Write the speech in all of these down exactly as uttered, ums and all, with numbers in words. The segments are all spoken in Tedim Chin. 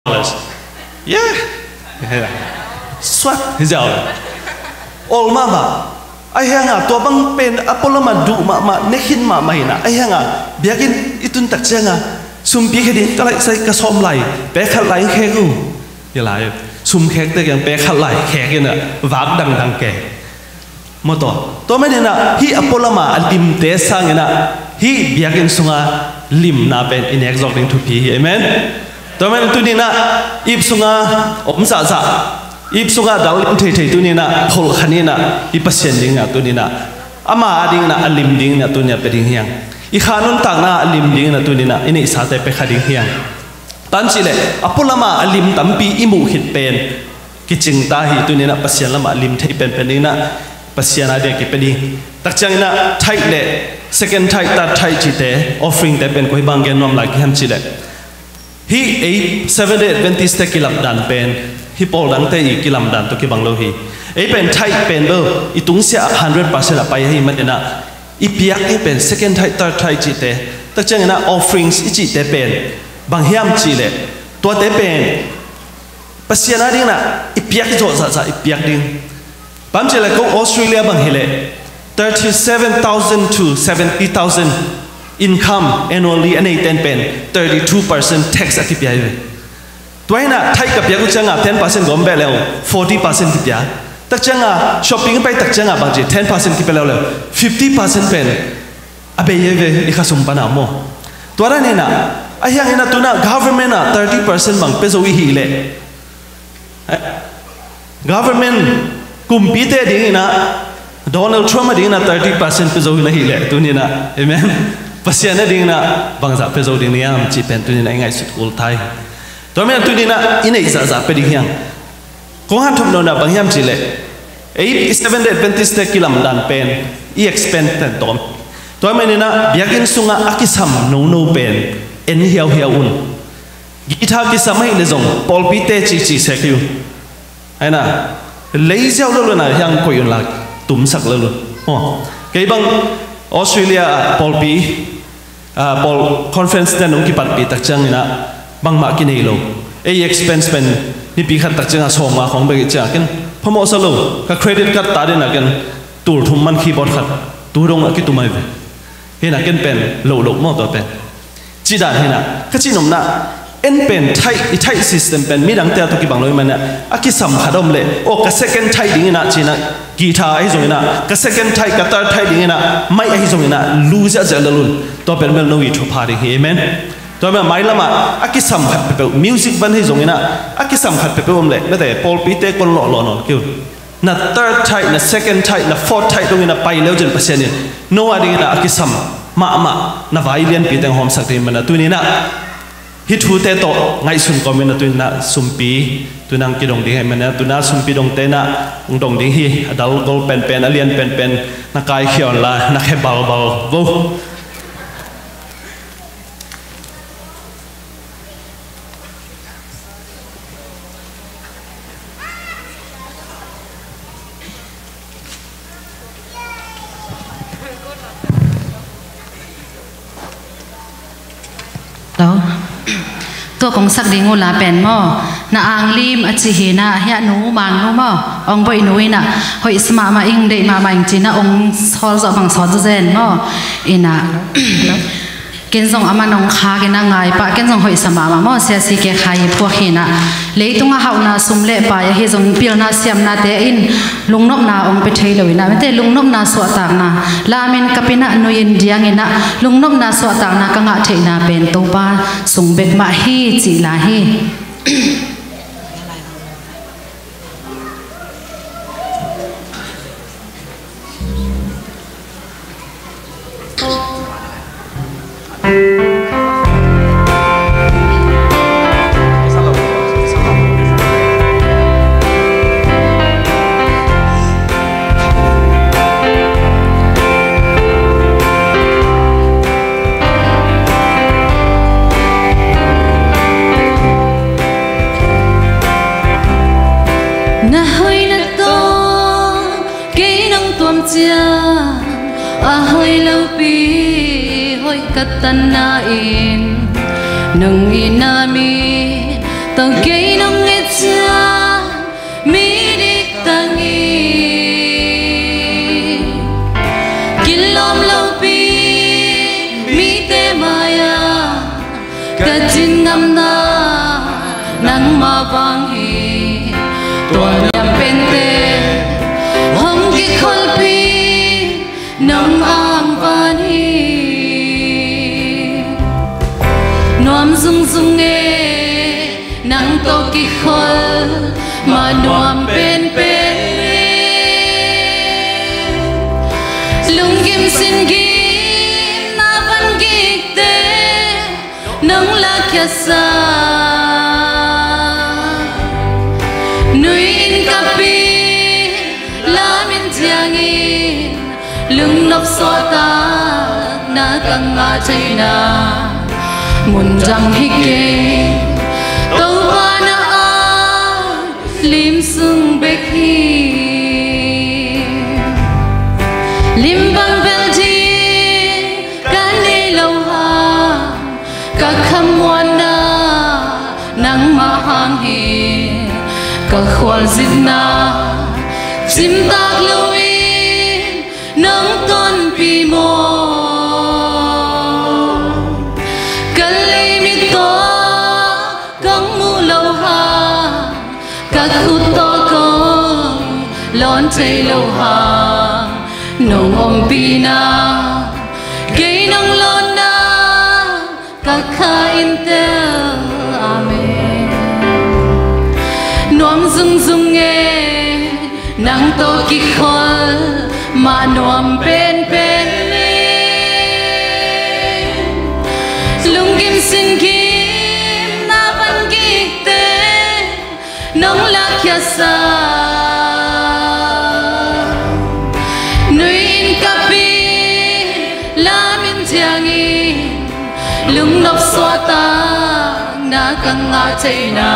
Yeah. Suat hi ziau. Ol mahmah. Ahi hanga tua bang pen a pualamah duh mahmah, nekhin mahmah hinah. Ahi hanga biakinn i tun tak cianga sumpi khe ding ka laih sai ka sawm lai, pek khat lai khek uh. Hi lai, sum khekte kiang pek khat lai khek inah vak dangdang ke. Maw tua, tua maninah hih a pualamah a limte sanginah hih biakinn sunga limna pen i nek zawk ding thupi hi. Amen. Tua manin tuninah ip sunga om zahzah, ip sunga dal lim theithei tuninah pholh khaninah i Pasian dinginah tuninah ama a dinginah a lim dinginah tuninah pia ding hiang. I kha nuntakna a lim dinginah tuninah i neihsate pia kha ding hiang. Tancihleh a pualamah a lim tampi i muh khit pen kicing ta hi. Tuninah Pasian lamah lim thei penpen dinginah Pasian a dia kipia ding. Takcianginah tithe le second tithe, third tithe cihte, offeringte pen koi bang gen nuam lai kihiam cihleh, hih ei Seventh Day Adventist-te kilamdan pen hih pawl dangte i kilamdan tawh kibang lo hi. Ei pen tithe pen bel i tungsiah hundred percent a pai ahi maninah i piak ei pen second tithe, third tithe cihte, takcianginah offerings i cihte pen bang hiam cihleh, tuate pen Pasian a dinginah i piak zawh zahzah i piak ding. Bang cihleh ko Australia bang hileh thirty seven thousand to seventy thousand income annually a neiten pen thirty two percent tax a kipia hi ve. Tua hinah tithe ka piak uh cianga ten percent gawm beh leu forty percent kipia. Takcianga shopping pai takcianga bang ci ten percent kipia leu leu fifty percent pen a bei ei ve i khasum pana maw. Tua dan hinah ahi hanginah tunah government ah thirty percent bang pia zo i hileh, eh, government kumpite dinginah Donald Trump a dinginah thirty percent pia zo hi na hileh tuninah, amen, Pasian a dinginah bangzah pia zo ding niam cih pen tuninah i ngaihsut kul thai. Tua manin tuninah i neih zahzah pia ding hiang. Kong hanthawm nona bang hiam cihleh, ei Seventh Day Adventist-te kilamdan pen i expense pen tawm. Tua maninah biakinn sungah a kisam nono pen en hiauhiau un. Guitar kisam ahih le zong pawlpite cici sek hi uh. Aina lei ziau lo lona hiang koih unla tumsak lo lo. Aw, kei bang Australia ah pawlpi, ah, pawl conference ten hong kipatpih takcianginah bangmah kinei lo. Ei expense pen nipi khat takcianga sawmnga khong bek i cianga ken phamawhsa lo, ka credit card ta dinah ken tul thum man keyboard khat tu dong a kitum ahi ve. Hinah ken pen loh loh maw tua pen. Cih dan hinah ka cihnopna en pen tithe, i tithe system pen midangte a tawh kibang lo i manah a kisam khat a om leh, aw, ka second tithe dinginah cinah guitar ahi zonginah, ka second tithe, ka third tithe dinginah mic ahi zonginah lu ziahziah lel un. Tua pen bel no i thupha ding hi. Amen. Tua bel mailamah a kisam khat peuhpeuh, music van ahi zonginah a kisam khat peuhpeuh om leh, mate pawlpite kon lawhlawh nawn kei un. Na third tithe, na second tithe, na fourth tithe dongin a pai leu cin Pasian in no a dingin a kisam mahmah na vai lianpi teng hawmsak ding hi mana, tuni-in ah hih thute tawh ngaihsun kawmin a tuni-in ah sumpi tuni-in ah kidong ding hi mana, tuni-in ah sumpi dongte in ah hong dong ding hi. A dal gol penpen, a lian penpen na kaikhia unla, na khe balbal vo. Hello. Tua kong sak ding uh la pen maw, na anglim a ci hi-in ah, hiah nu Mang Nu maw, Ong Boih nu in ah hoih sa mahmah ing, deih mahmah ing ci-in ah ong sawl zawh bang sawl zawzen maw. In ah ken zong amah nong khak in a ngai pah, ken zong hoihsa mahmah maw, sia si ke khai phuak hi-in ah. Leitung a hauhna sum le pai ahi zong pilna siamnate in lungnopna ong pia thei lo in ah, mite lungnopna suahtakna lamin kap in ah, nui in diang in ah, lungnopna suahtakna ka ngah theihna pen Topa sung bek mah hi cih la hi. Na hoihna tawh kei nong tuam ciang, a hoih lopi hoih ka tanna in, nong itna mi Tawh kei nong et ciang mi diktak hi. Kilawm lopi mite mai-ah ka din ngamna nangmah vang hi. Tua niam pente hong kikholhpih nang angvan hi. Nuam zungzung e, nang tawh kikhol mah nuam penpen e. Lunggim singgim na van gikte nong lakkhiatsak. Nui in ka pi lam in thiangin lungnop suahtakna ka ngah theihna mun dang hi kei. Topa na a lim sung bek hi. Lim bang bel ding ka nei lo hang, ka khamuanna nangmah hang hi. Ka khualzinna cimtak loin nong tonpih maw? Ka leimi tawh kong mu lo hang, ka khut tawh kong lawn thei lo hang, nong ompihna kei nong lawnna ka kha in tel. Amen. Nuam zungzung e, nang tawh kikhol mah nuam penpen e. Lunggim singgim na van gikte nong lakkhiatsak. Nui in ka pi lam in thiangin lungnop suahtakna ka ngah theihna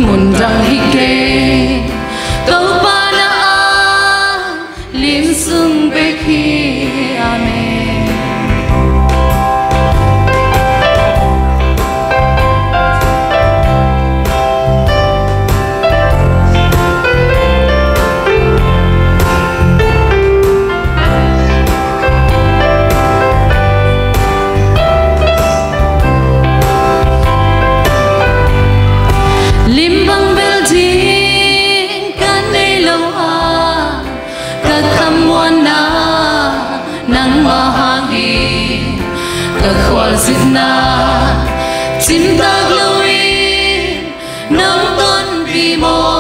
mun dang hi kei. Topa na a lim sung bek hi. Amen. Lim bang bel ding ka nei lo a, ka khamuanna nangmah hang hi. Ka khualzinna cimtak loin nong tonpih maw?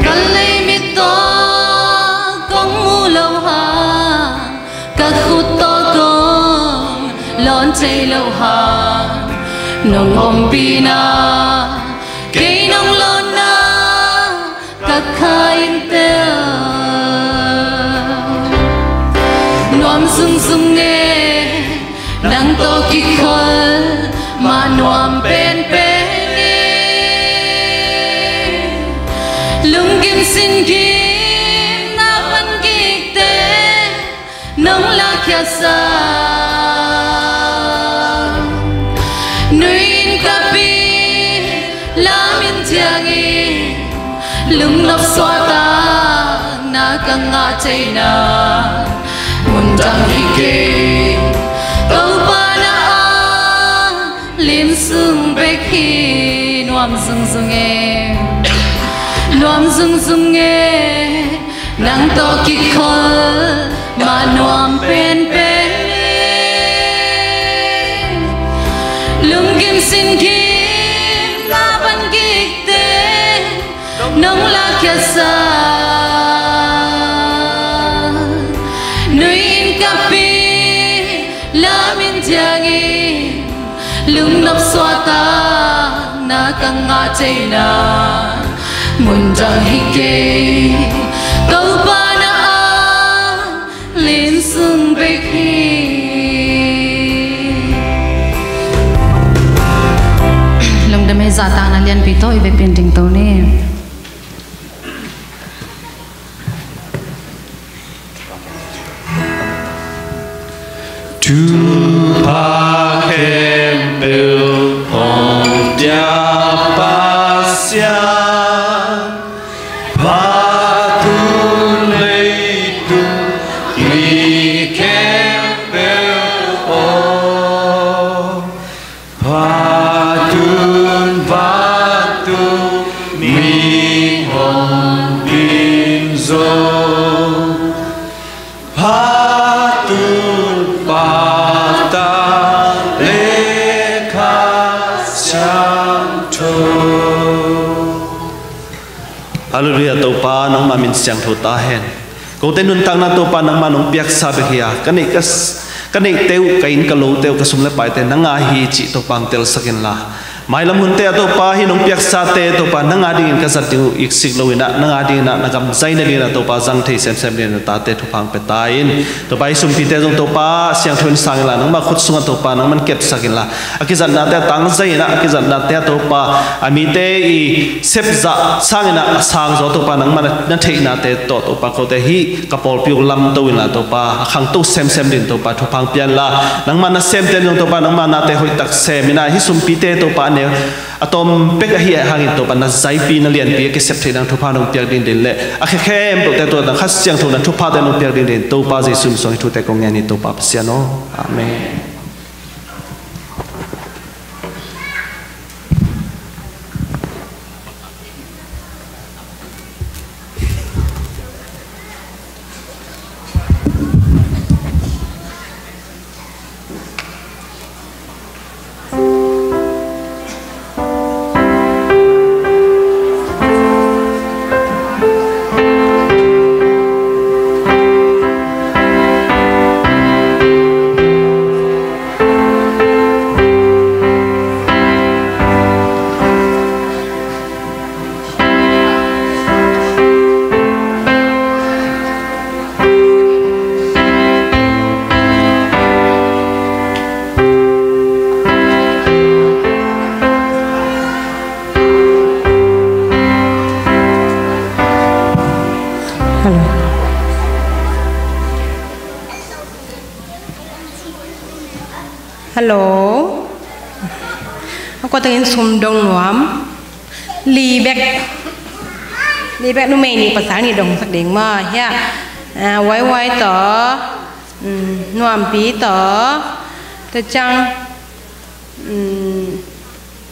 Ka leimi tawh kong mu lo hang, ka khut tawh kong lawn thei lo hang, nong ompihna kei nong lawnna ka kha in tel. Nuam zungzung e, nang tawh kikhol mah nuam penpen e. Lunggim singgim na van gikte nong lakkhiatsak. Nui in ka pi lam in thiangin lungnop suahtakna ka ngah theihna mun dang hi kei. Topa na a lim sung bek hi. Nuam zungzung e, nuam zungzung e, nang tawh kikhol mah nuam penpen e. Lunggim singgim na van gikte nong lakkhiatsak. Nui in ka pi lam in thiangin lungnop suahtakna ka ngah theihna mun dang hi kei. Topa na a lim sung bek hi. Lungdam e, zahtakna lianpi tawh i vekpi in ding to ni. Thupha khempeuh Halleluiah, Topa, nangmah min siangtho ta hen. Kote nuntakna, Topa, nangmah nong piaksa bek hi a, ka neih, ka s-, ka neihte uh, ka inn, ka lote uh, ka sum le paite nang a hi cih, Topa, hong telsak inla, mailam hunte ah, Topa, hih nong piaksate, Topa, nang a dingin ka zat ding uh iksik loin ah, nang a dingin ah, na gam zaina dingin ah, Topa, zang thei semsem dingin na tate thupha hong pia ta in. Topa, hih sumpite zong, Topa, siangtho in sang inla, nangmah khut sungah, Topa, nangman kepsak inla, a kizatnate a tangzai inah, a kizatnate a, Topa, a mite i sepzah sang inah a sangzaw, Topa, nangmah na, na theihnate tawh, Topa, kote hih ka pawlpi uh lamto inla, Topa, a khangto semsem dingin, Topa, thupha hong pia inla, nangmah nasemte zong, Topa, nangmah nate hoihtak sem inah, hih sumpite, Topa, a neu a tawm pek ahi hangin, Topa, na zaipi, na lianpi a kisep theih nang thupha nong piak ding ding le a khekhemtote tua tang Kha Siangtho na thuphate nong piak ding ding, Topa Jesu min suang hih thute kong ngen hi, Topa Pasian aw. Amen. Hello. Hello. A kua tengin sum dong nuam. Li bek. Li bek numei nih pasal nih dongsak ding maw. Hia. Ah, Wai Wai tawh. Mm, Nuampi tawh. Tua ciang. Mm,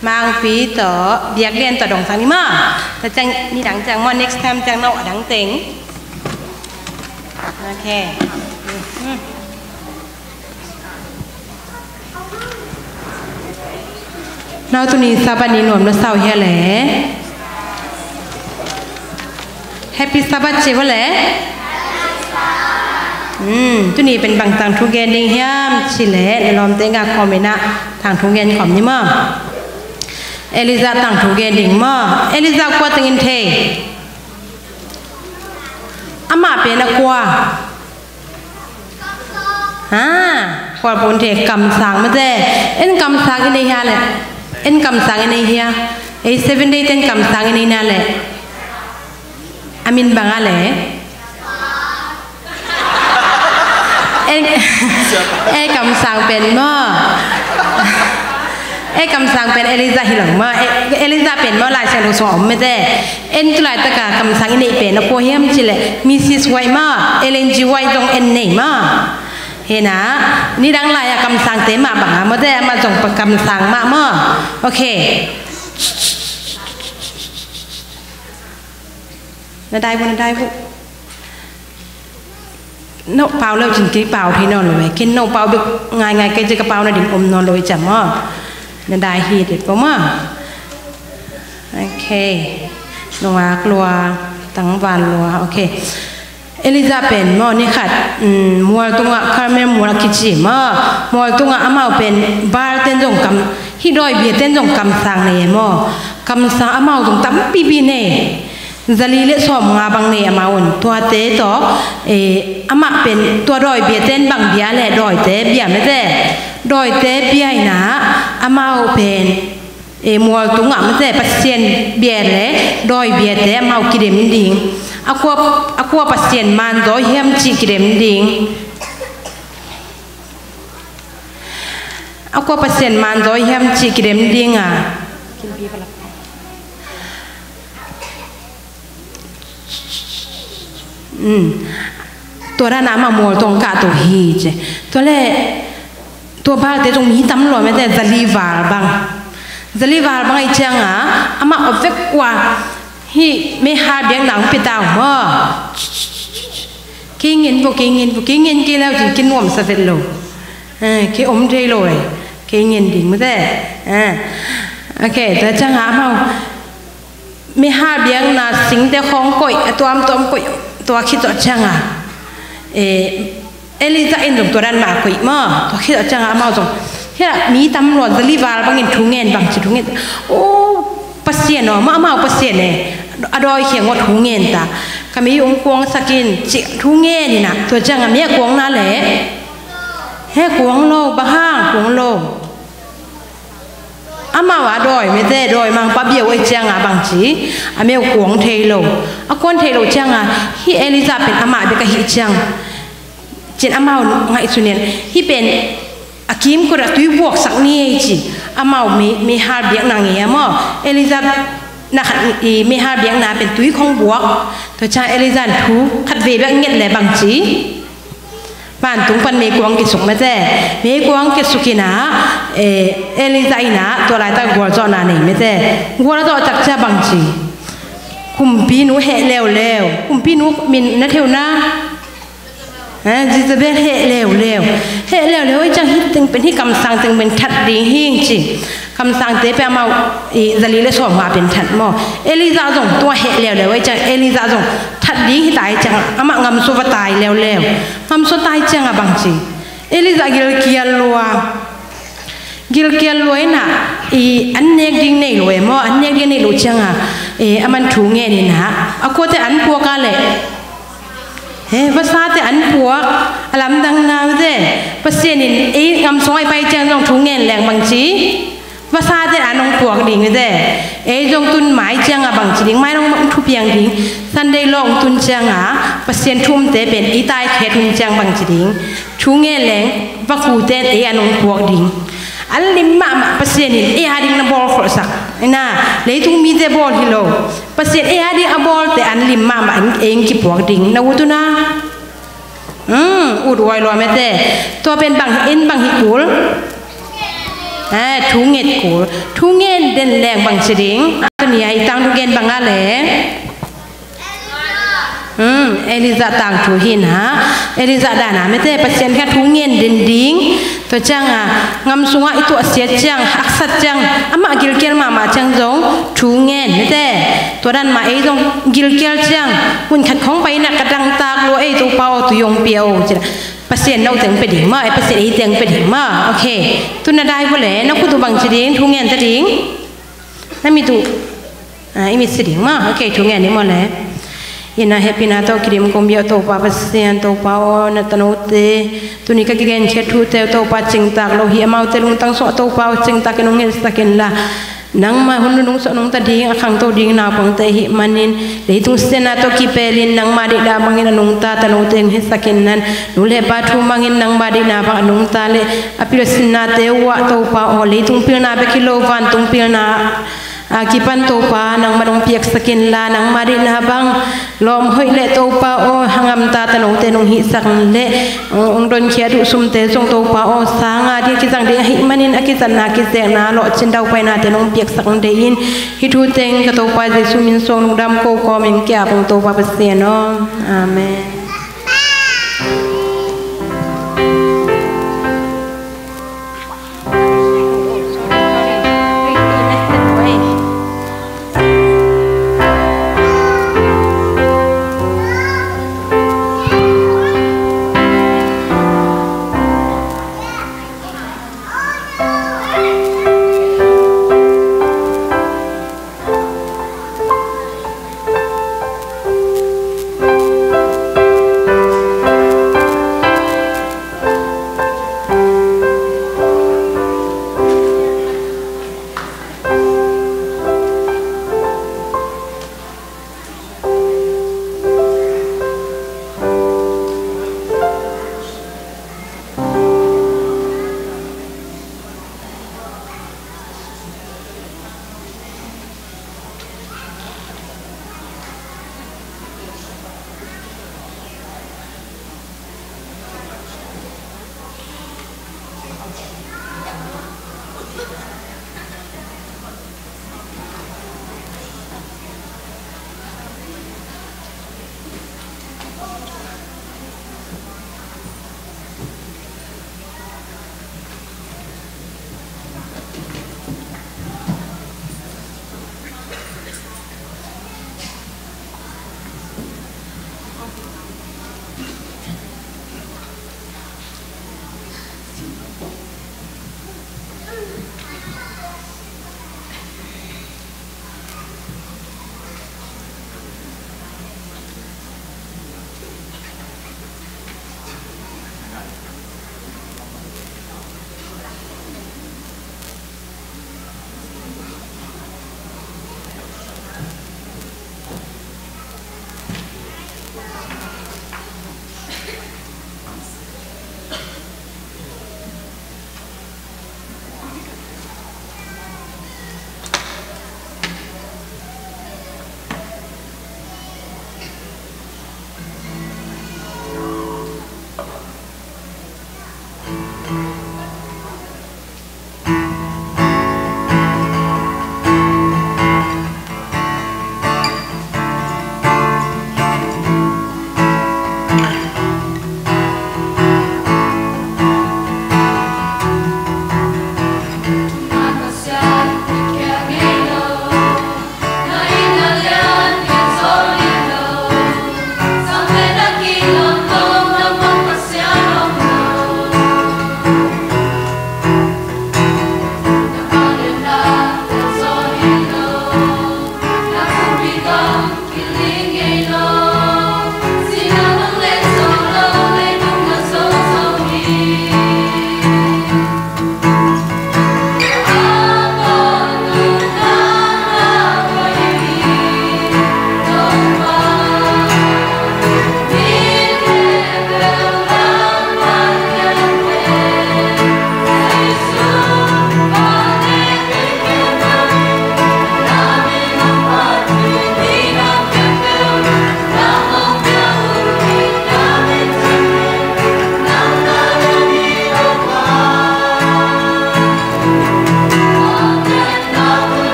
Mangpi tawh. Biaklian tawh dongsak ni maw. Tua ciang nidang ciang maw. Next time ciang no a dang teng. Okay. Mm. Nau, tuni Sabbath ni nuam na sa uh hia le? Happy Sabbath ci uh le? Hmm, tuni pen bang tangthu gen ding hiam ci le, na lawmte nga comment ah tangthu gen khawm ni maw? Elijah tangthu gen ding maw? Elijah kua tengin thei? Amah pen a kua? Ha, khualpun thei kamsang mate. En kamsang i nei hia le? En kamsang i nei hia? Ei Seven Day ten kamsang i nei na le? A min bang a le? En, ei kamsang pen maw? Ei kamsang pen Elijah hi lo maw? Ei, Elijah pen maw Lai Siangtho sung a om mate. En tu laitaka kamsang i neih pen a kua hiam ci le, Missus White maw, Ellen G White zong en nei maw. Hena, nidang lai-a kamsangte mah bang a mawte, amah zong pa kamsang mah maw. Okay. Na dai bu, na dai bu. No pau leu cin kei pau thei nawn lo e. Ken no pau bek ngaingai kei ci ka pau na ding om nawn lo e cam maw. Na dai hi det pau maw. Okay. Nungak lua, tangval lua. Okay. Elijah pen maw ni khat, um, mual tungah Carmel mual a kici maw. Mual tungah amau pen Baal ten zong kam, hih dawi bia ten zong kamsang nei e maw. Kamsang amau zong tampipi nei. Zali le sawmnga bang nei amau un. Tuate tawh, eh, amah pen tua dawi bia ten bang bia le dawite bia mete. Dawite bia inah amau pen, eh, mual tungah mete Pasian bia le dawi biate amau kidem ding. A kua, a kua Pasian manzaw hiam cih kidem ding. A kua Pasian manzaw hiam cih kidem ding a. Um. Tua dan a amah mual tungah kahto hi ci. Tua le tua Baalte zong mi tam lua mete, zali val bang. Zali val bang ahih ciangin amah a vek uh a hih meihal biakna hong pia ta uh maw. Kei ngen vo, kei ngen vo, kei ngen kei le uh cin kei nuamsa vet lo. Eh, kei om thei lo e. Kei ngen ding mete. Eh. Okay, tua ciangin amau meihal biakna singte khawng koih, a tuamtuam koih, tua khit zawh cianga, eh, Elijah in zong tua dan mah koih maw, tua khit zawh cianga amau zong, hia mi tam lua zali val bangin thu ngen bang ci thu ngen. O, Pasian aw, mah amau Pasian e, a dawi khiang aw thu ngen ta. Ka mei ung kuangsak in ci thu ngen ina, tua cianga mi a kuang na le. He kuang lo, bang hang kuang lo. Amau a dawi mete, dawi mangpa biau ei cianga bang ci, a meu kuang thei lo. A kuan thei lo cianga, hi Elijah pen amah bek a hi ciang. Cin amau ngaihsun in, hi pen a kimkot a tui buaksak ni ei ci. Amau mi, mihal biakna ngei a maw. Elijah na khat i mihal biakna pen tui khong buak. Tua ciang Elijah thu khat vei bek nget le bang ci. Vantung pan meikuang kisuk mete. Meikuang kisuk ina, eh, Elijah ina, tua laitak gualzawhna nei mete. Gualzawh tak cia bang ci. Kumpi nu heh leuleu. Kumpi nu min na theu na. Eh, Jezebel heh leuleu. Heh leuleu, ei ciang hi teng pen hi kamsang teng pen that ding hing ci. Kamsangte pia amau i zali le sawm nga pen that maw. Elijah zong tua heh leuleu, ei ciang Elijah zong that ding hi tai ciang amah ngamsuah va tai leuleu. Ngamsuah tai cianga bang ci. Elijah gilkial lua. Gilkial lua ina i an nek ding nei lo e maw, an nek ding nei lo cianga, eh, aman thu ngen ina. A kuate an puak a le. He, vasate an puak, a lamdang nau te. Pasian in ei ngamsuah ai pai ciang zong thu ngen leng bang ci. Vasate an hong puak ding te. Ei zong tun mai cianga bang ci ding, mai nong thupiang ding. Sunday law hong tun cianga, Pasian thu umte pen ei tai khe tun ciang bang ci ding. Thu ngen leng, vakute ei an hong puak ding. An lim mahmah Pasian in ei a ding na bawl kholhsak. Ina, leitung mite bawl hi lo. Pasian ei a ding a bawlte an lim mahmah in ei hong kipuak ding. Na ut una. Hmm, ut uai lua mete. Tua pen bang in bang hi kul. Eh, thu nget kul. Thu ngen den leng bang ci ding. Tuni a i tang thu gen bang a le. Hmm, Elijah tangthu hi na. Elijah dana mete Pasian kha thu ngen den ding. Tua cianga ngam sunga i tuahsiat ciang, haksat ciang, amah gilkial mahmah ciang zong thu ngen mete. Tua dan mah ei zong gilkial ciang, hun khat khong paina ka dangtak lua ei Topa aw tu yong pia aw cina. Pasian no teng pe ding ma, ei Pasian ei teng pe ding ma. Ok. Tuna dai vua le, na khutu bang ci ding, thu ngen ta ding. Na mi tu. Ah, i mit si ding ma. Ok, thu ngen ni maw le. Ina hehpihna tawh kidim kong biak Topa Pasian, Topa aw na tanote. Tuni ka kigenkhiat thute Topa cingtak lo hi, amaute lungtang suah Topa aw cingtak in hong hilhsak inla. Nangma hun nunung suah nungta ding, a khangto ding naupangte ahih manin. Leitung siatna tawh kipelin nangma deihna bangin a nungta tanote hong hilhsak in nan. Nu le pa thu mangin nangma deihna bang a nungta le a pilsinnate uah Topa aw leitung pilna bek hi lo vantung pilna a kipan Topa nangma nong piaksak inla nangma deihna bang lawm hoih le Topa aw hangamta tanote nong hihsak le ong donkhiat uh sumte zong Topa aw sanga ding a kizang ding ahih manin a kizatna kizekna lawhcin daupainate nong piaksak deihin hih thu teng ka Topa Jesu min suang lungdam ko kawmin kia pong Topa Pasian aw. Amen.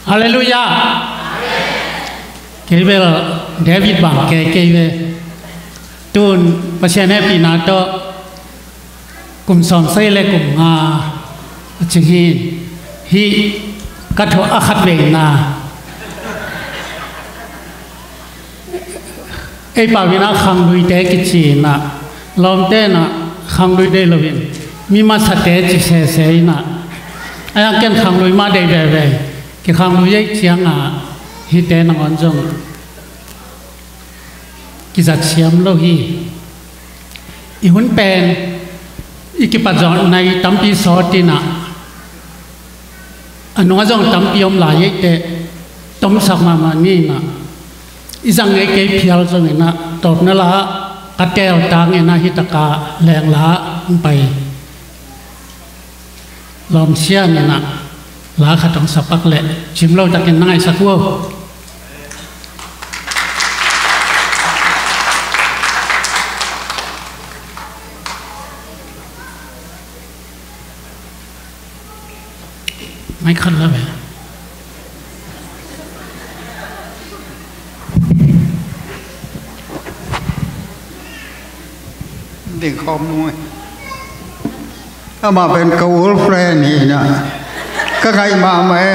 Halleluiah. Kei bel David bang kei kei ve. Tun Pasian hehpihna tawh kum sawmsagih le kum nga a cing hi. Hih ka thuak a khat veina. Ei pau in ah khangluite kici in ah, lawmte in ah khanglui deih loin mi masate ci sese in ah, a yang ken khanglui mah deih veve. Kikhanglui ei ciangah hihte nangawn zong kizat siam lo hi. I hun pen i kipat zawh nai tampi sawt in ah, a nungah zong tampi om lai ei teh, tomsak mahmah ni in ah, i zang ngei kei phial zong in ah, tawpna la ah ka teeltang in ah, hih takah lengla ah hong pai lawmsian in ah, la khat hong sapak leh cim lo takin na ngaihsak uh. Mai khat la ve. Ding khawm nung e. Amah pen ka old friend hi na. Ka ngaih mahmah e.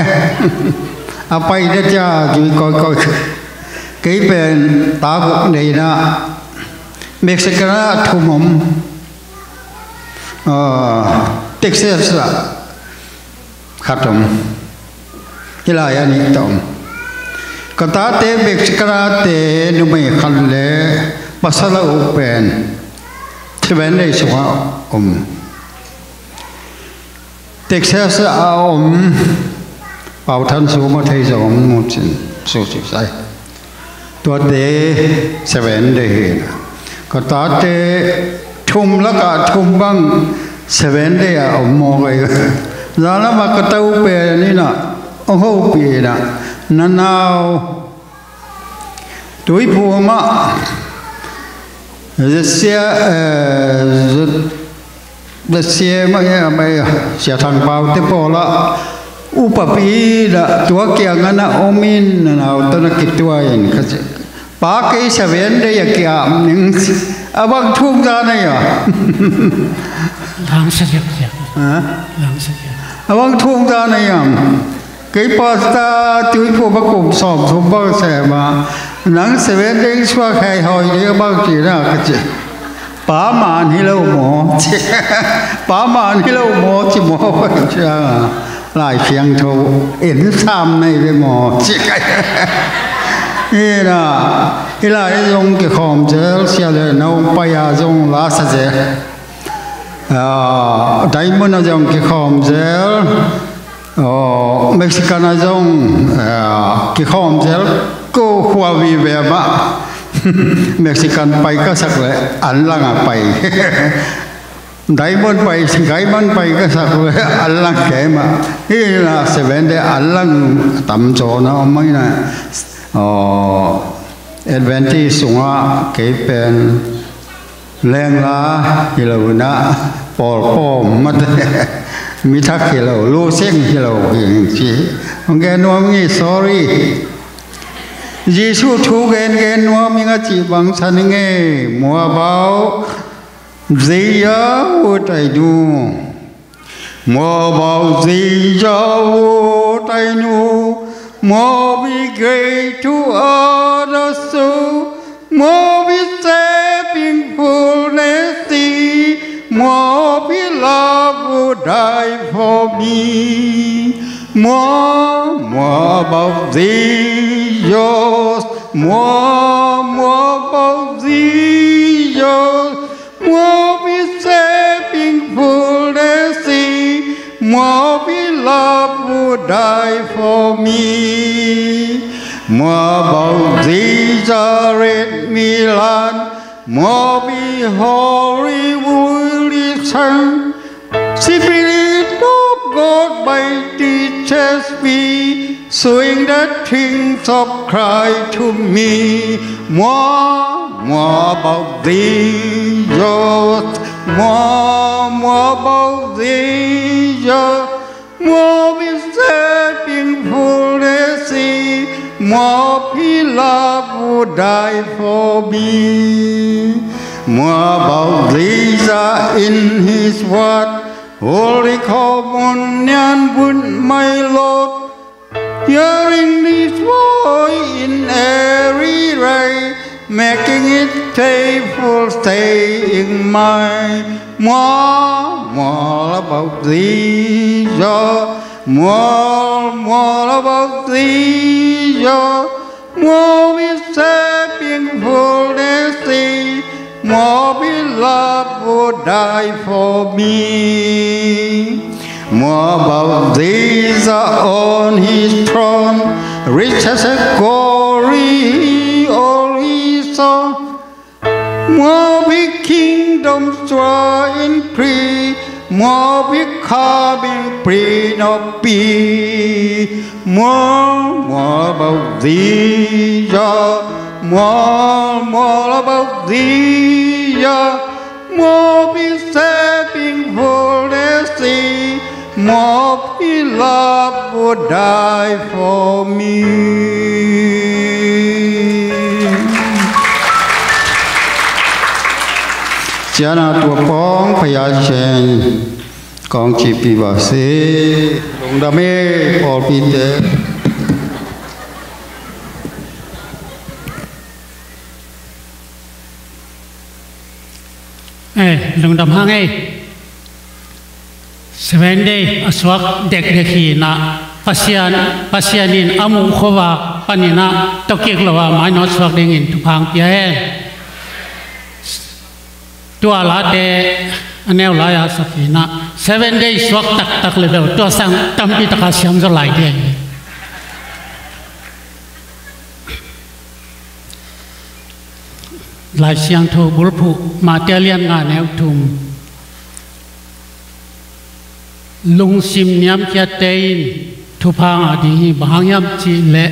A pai na cia zui kawikawi. Kei pen ta guk nei na. Mexican ah thum om. Ah, Texas ah khat om. Hih lai-ah nih tawh om. Ka tate Mexican-te numei khat le pasal a uk pen Seventh Day sungah om. Texas a om Pau Than Sum a thei zong om mu cin, su cin sai. Tuate Seventh Day hi na. Ka tate thum lakah thum bang Seventh Day a om mawk ei. Zan lamah ka to pen in ah, hong hopih in ah, na nau Tuiphum ah, Sia, eh, Sia, Sia Thang Pau te pawl ah upapi in ah, tua kiangah na om in, na nau tawh na kituah in ka ci. Pa, kei Seventh Day a ki-ap ning. A bang thuk dan a hiam? Langsa ziak ziak. Ha? Langsa ziak. A bang thuk dan a hiam? Kei pastor Tuiphum a kum sawmthum bang sem a, nang Seventh Day suak hei hawi ding a bang ci na ka ci. Pa man hi lo maw ci. Pa man hi lo maw ci maw ka ci a. Lai Siangtho en sam nei ve maw ci. Hi na, hi lai zong kikhawm zel, sia le no pai a zong la sa zel. Ah, Diamond a zong kikhawm zel. Oh, Mexican a zong, ah, kikhawm zel. Ko khua vive mah. Mexican pai ka sak le an lang a pai. Diamond pai, Diamond pai ka sak le an lang kei mah. Hi na Seventh Day an lang tam caw na om mai na. Oh, Adventist sungah kei pen lengla hi lo in ah, pawlpawm mate, mi thak hi lo, luseng hi lo hi ci. Hong gen nuam ing, sorry. Jesuh thu gen gen nuam ing a cih bang san ing e, mua bau, zei ya wo tai du. Mua bau zei ya wo tai nu, mua bi gei tu a da su, mua bi se ping pul ne si, mua bi la bu dai for me. Mua, mua bau zei ya, mua, mua bau zei ya, mua bi se ping pul ne si, mua bi la bu die for me. More about Jesus, let me learn. More behold, he will return. Spirit of God, by teachers be, showing the things of Christ to me. More, more about Jesus, more, more about Jesus. More with saving fullness, more beloved who died for me. More about Jesus in his word, Holy Communion with my Lord. Hearing his voice in every ray, making it faithful staying mine. More, more about Jesus, more, more about Jesus. More with saving fullness, more beloved who died for me. More about Jesus on his throne, riches and glory all he saw. More big kingdoms drawing free, more becoming Prince of Peace. More, more about Jesus, more, more about Jesus. More be saving fullness, more beloved who died for me. ကျမ်းနာတော်ပေါင်း ဘုရားရှင်ကောင်းချီးပေးပါစေ။ လုံးဒမေပေါ်ပြီးတဲ့ Ei, lungdam hang ei. Seven Day a suak dekdek hi inah, Pasian, Pasian in a muh khuavak panin ah tawkik lo a mainawt suak dingin thupha hong pia hen. Tua late a neu lai-a sak hi inah, Seven Day suak taktak le bel tua sang tampi taka siam zaw lai ding hi. Lai Siangtho bulphuh, Matthai a lian nga, neu thum. Lungsim niamkhiatte in thupha ngah ding hi, bang hang hiam cih leh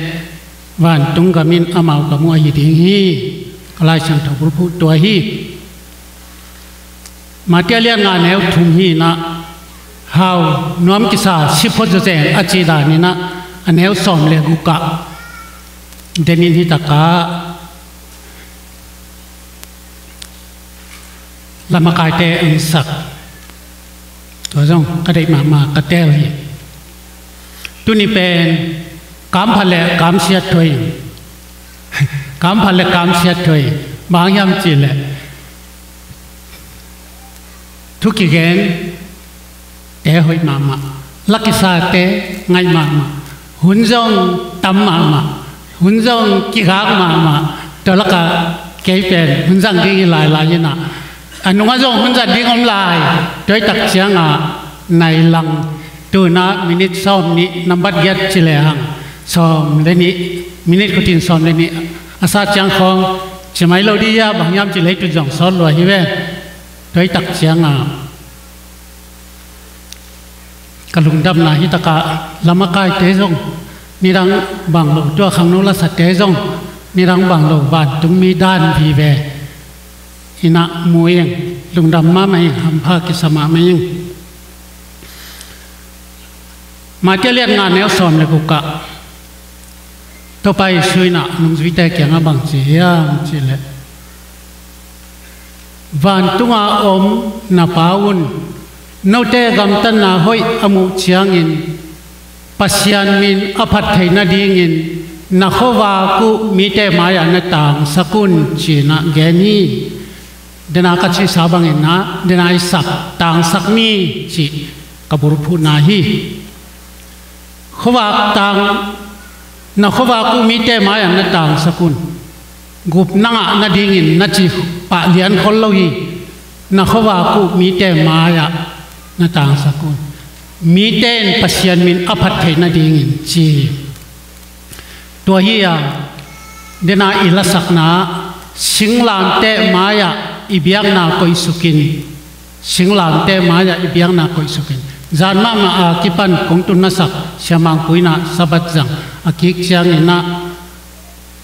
vantung gam in amau gam uh ahi ding hi. Ka Lai Siangtho bulphuh tua hi. Matthai a lian nga, neu thum hi inah, hau nuam kisa, si phot zawzen a cih dan inah, a neu sawm le guk ah den in, hi takah lamakaite hong sak. Tua zong ka deih mahmah, ka teel hi. Tuni pen kampha le kamsiat thuai in, kampha le kamsiat thuai in. Bang hang hiam cih leh thu kigente hoih mahmah, la kisate ngaih mahmah, hun zong tam mahmah, hun zong kigak mahmah. Tua lakah kei pen hun zang ding hi lailai inah, a nungah zong hun zang ding om lai. Tua hi tak ciangah nai lang, tu-in ah minit sawm nih, nambat giat ci lehang sawm le nih, minit khutin sawm le nih a sat ciang khawng ci mai lo ding hi a, bang hang hiam cih leh tu zong sawt lua hi ve. Tua hi tak ciangah ka lungdamna, hi takah lamakaite zong nidang bang lo, tua khangno lasate zong nidang bang lo, vantungmi dan vive inah mu ing, lungdam mahmah ing, hampha kisa mahmah ing. Matthai a lian nga, neu sawm le guk ah Topa Jesu inah nungzuite kiangah bang ci hiam cih leh, vantunga om na Pa un, note gamtatna hoih a muh ciangin Pasian min a phat theih nadingin na khuavak uh mite mai-ah na tangsak un, ci-in ah gen hi. Dena ka cihsa bangin ah, dena i sak, tangsak ni cih ka bulphuhna hi. Khuavak tang, na khuavak uh mite mai-ah na tangsak un. Gupna ngah nadingin na cih pah lian khol lo hi. Na khuavak uh mite mai-ah na tangsak un. Mite in Pasian min a phat theih nadingin ci hi. Tua hi a, dena i lasakna, singlamteh mai-ah i biakna koihsukin, singlamteh mai-ah i biakna koihsukin, zan mahmah a kipan kong tunna sak Sia Mang Pu in ah Sabbath zang a kik ciangin ah,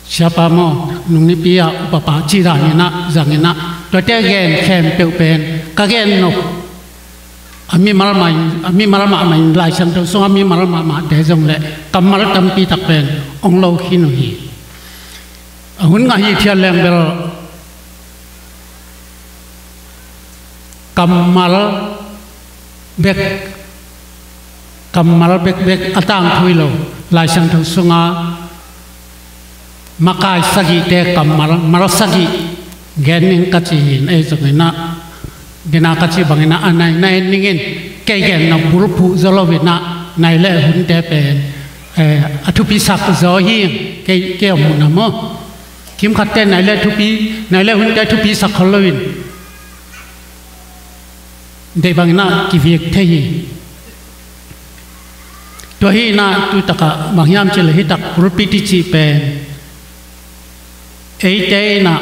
siapa maw, nung nipi ah upapa cih danin ah zangin ah, tuate gen khempeuh pen ka gen nop a mimal mah in, a mimal mahmah in, Lai Siangtho sungah mimal mahmahte zong leh kammal tampi tak pen ong lo khin uh hi. A hun ngah hi, thian leng bel kammal bek, kammal bekbek a tangthu hi lo. Lai Siangtho sunga makai sagihte kammal, mal sagih gen ning ka ci hi in, ei zongin ah, dena ka cih bangin ah, a nai na en ning in, kei gen nop bulphuh zaw loin ah, nai le hunte pen, eh, a thupisak zaw hi in, kei, kei a muhna maw. Kimkhatte nai le thupi, nai le hunte thupisak khol loin, deih bangin ah kivik thei hi. Tua hi in ah, tu takah bang hiam cih leh, hi tak pulpit i cih pen eite in ah,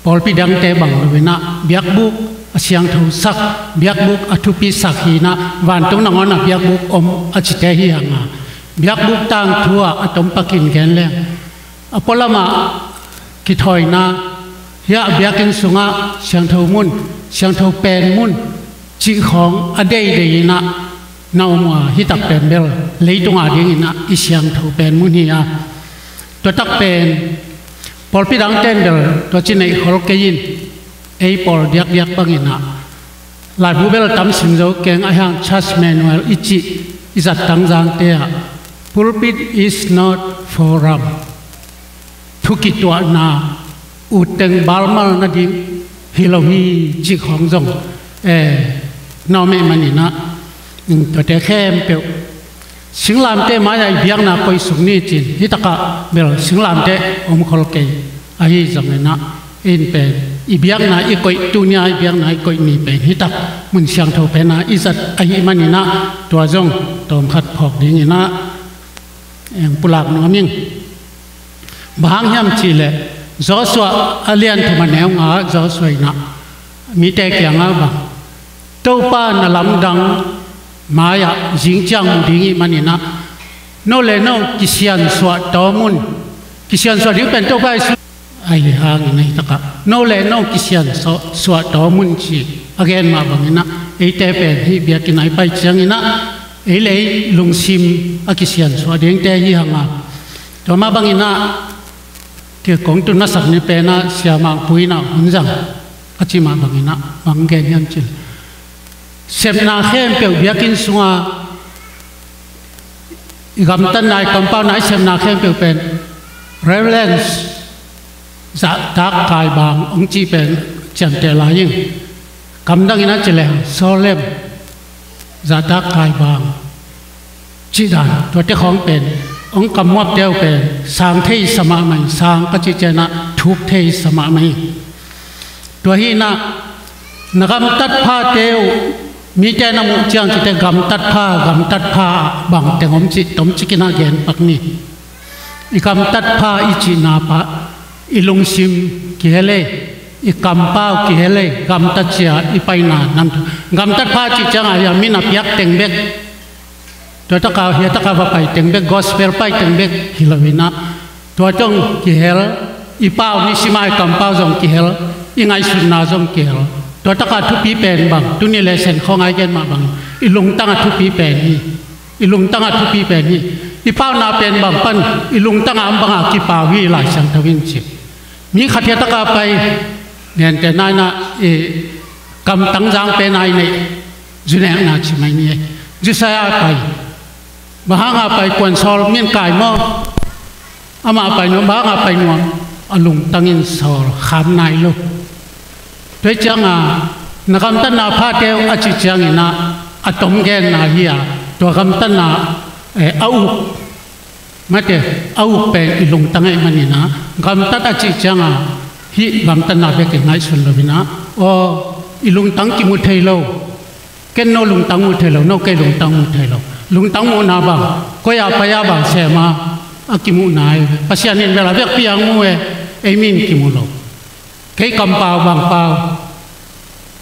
pawlpi dangte bang loin ah, biakbuk a siangthosak, biakbuk a thupisak hi in ah, vantung nangawn ah biakbuk om a cite hi hang a, biakbuk tangthu ah a tom pakin gen leng, a pualamah kithawina, hiah biakinn sungah siangtho mun, siangtho pen mun cih khawng a deidei in ah na om uh a, hi tak pen bel leitung a dingin ah i siangtho pen mun hi a. Tua tak pen pawlpi dangte in bel tua ci neih khol kei in, ei pawl diakdiak bangin ah, laibu bel tam sim zo keng, a hiang Charles Manuel i cih i zat tangzangte ah, "Pulpit is not forum." Thu kituahna, utteng balmal nading hi lo hi cih khawng zong, eh, na om ahih manin ah, mm, tuate khempeuh singlamteh mai-ah i biakna koihsuk ni ci-in, hi takah bel singlamteh om khol kei. Ahi zongin ah, in pen i biakna i koih, tuni-a i biakna i koih ni pen hi tak mun siangtho pen ah i zat ahih manin ah, tua zong tawmkhat phawk dingin ah, em, pulak nuam ing. Bang hang hiam cih leh, Joshua a lian thum a neu nga ah Joshua in ah mite kiangah bang, "Topa na lamdang mai-ah zing ciang mu ding ih manin ah, no le no kisiansuah tawm un." Kisiansuah ding pen Topa Jesu ahi hangin, ahi takah, "No le no kisiansuah, suah tawm un," ci a gen mah bangin ah, eite pen hih biakinn ah i pai ciangin ah, ei le ei lungsim a kisiansuah dingte hi hang a. Tua mah bangin ah, kei kong tun masak ni pen ah Sia Mang Pu in ah hun zang a ci mah bangin ah, bang gen hiam cih leh, sepna khempeuh biakinn sunga i gamtatna, i kampauna, i sepna khempeuh pen reverence, zahtak kaibang hong cih pen ciamteh lai ing. Kamdangin a ci leng, solemn, zahtak kaibang cih dan, tuate khawng pen hong kammuapte uh pen sang thei sa mahmah ing, sang ka cih ciangin ah thuk thei sa mahmah ing. Tua hi in ah, na gamtat phate uh mite na muh ciang cite, gamtat pha, gamtat pha ah bang teng om cih tomcik in ah gen pak ni. I gamtat pha i cihna pah i lungsim kihel ei, i kampau kihel ei, gamtat ci-a i paina nam. Gamtat pha cih ciangah hiah mi na piak teng bek, tua taka, hia taka va pai teng bek, gospel pai teng bek hi lo in ah, tua zong kihel, i pau, nisim a i kampau zong kihel, i ngaihsutna zong kihel. Tua taka thupi pen bang, tuni lesson khawng a i gen mah bang, i lungtang a thupi pen hi. I lungtang a thupi pen hi. I pauna pen bang pan, i lungtang a om bang a kipau hi, Lai Siangtho in ci. Mi khat hia taka pai, nente nai na, i kamtang zang pen a i neih, zu nekna ci mai ni. Zu sai a pai. Bang hang a pai, kuan sawl, min kai maw? Amah pai nuam, bang hang a pai nuam? A lungtang in sawl, kham nai lo. Tua hi ciang a, na gamtatna phate uh a cih ciangin ah, a tom genna hi a, tua gamtatna, eh, a uk, mate, a uk pen i lungtang ahih manin ah, gamtat a cih ciang a, hih gamtatna bek i ngaihsun lo in ah, aw, i lungtang kimu thei lo. Ken no lungtang mu thei lo, no kei lungtang mu thei lo. Lungtang muhna bang, koi a pai a bang sem a, a kimuhna hi. Pasian in bel a vekpi a mu e, ei mi in kimu lo. Kei kampau bang pau,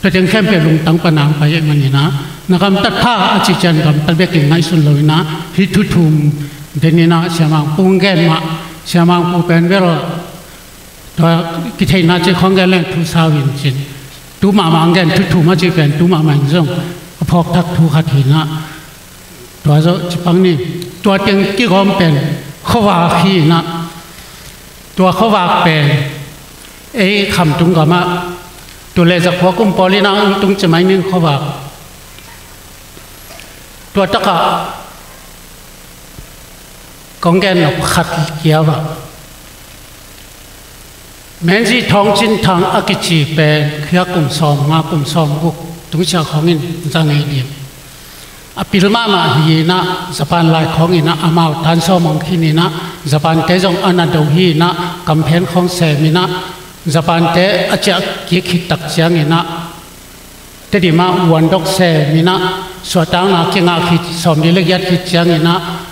tua teng khempeuh lungtang pan a pai ahih manin ah, na gamtat pha a cih ciang gamtat bek in ngaihsun lo in ah, hih thu thum den in ah, Sia Mang Pu gen mah, Sia Mang Pu pen bel, tua kitheihna cih khawng gen leng thu sau in cin. Tu mahmah gen, thu thum a cih pen tu mahmah in zong a phawk thak thu khat hi in ah. Tua zawh ci pak ni. Tua teng kigawm pen khuavak hi in ah. Tua khuavak pen ei Khamtung gam ah tul le zakua kum pawl in ah hong tung ci mai ning khuavak. Tua tak ah kong gen nop khat kiau ah, Menzi Thawng Cin Thang a kici pen, kha kum sawmnga, kum sawmguk tung ciang khawng in za ngei ding. A pil mahmah hi in ah, Japan lai khawng in ah, amau tan sawm hong khin in ah, Japan te zong a na do hi in ah, kamphen khawng sem in ah, Japan te a ciah kik khit tak ciang in ah, Tedim ah vuandok sem in ah, suahtakna kingah khit, sawmli le giat khit ciang in ah,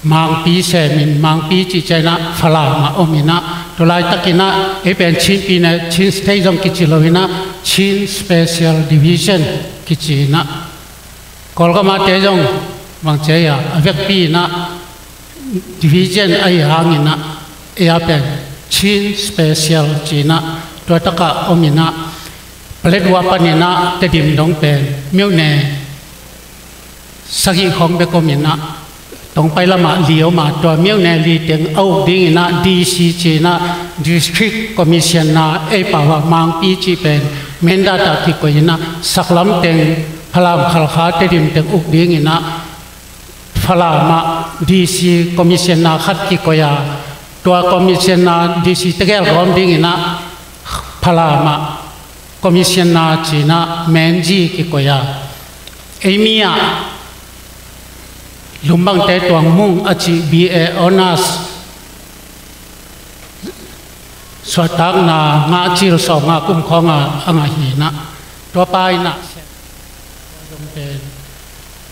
Mangpi sem in, Mangpi cih ciang in ah, Falam ah om in ah, tua laitak in ah, ei pen Chin pi ne, Chin State zong kici lo in ah, Chin Special Division kici in ah, Kawlgam ah te zong bang ci a, a vekpi in ah, division ahih hang in ah, ei a pen Chin Special ci in ah, tua tak ah om in ah, Paletwa pan in ah Tedim dong pen မြို့နယ် sagih khawng bek om in ah, tawngpai lam ah li om a, tua မြို့နယ် li teng a uk ding in ah, D C ci in ah, District Commissioner, ei pau ah Mangpi cih pen Mindat ah kikoih in ah, saklam teng Falam, Khalkha, Tedim teng uk ding in ah, Falam ah D C Commissioner khat kikoih a, tua Commissioner, D C tegel gawm ding in ah, Falam ah Commissioner ci in ah Menzi kikoih a, ei mi ah Lumbang te Tuang Mung a cih B A Honours, suahtakna ngah cil sawmnga kum khawng a ngah hi in ah, tua pa in ah,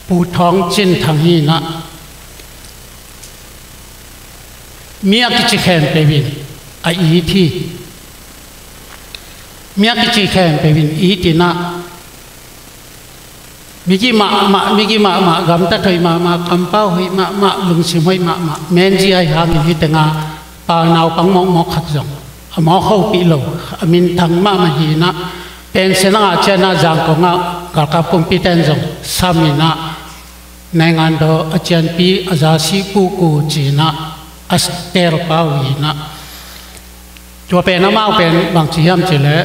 Pu Thawng Cin Thang hi in ah, mi a kici khempeuh in a it hi. Mi a kici khempeuh in it in ah, migi mahmah, migi mahmah, gamtat hoih mahmah, kampau hoih mahmah, lungsim hoih mahmah, Menzi ahih hangin hih teng a pau naupang mawkmawk khat zong a mawk hopih lo, a minthang mahmah hi in ah, pension a ngah ciang ah Zangkong ah galkap kumpite in zong sam in ah, Naingandaw a cianpi a zasih puhku ci in ah, a teel pau hi in ah. Tua pen amau pen bangci hiam cih leh,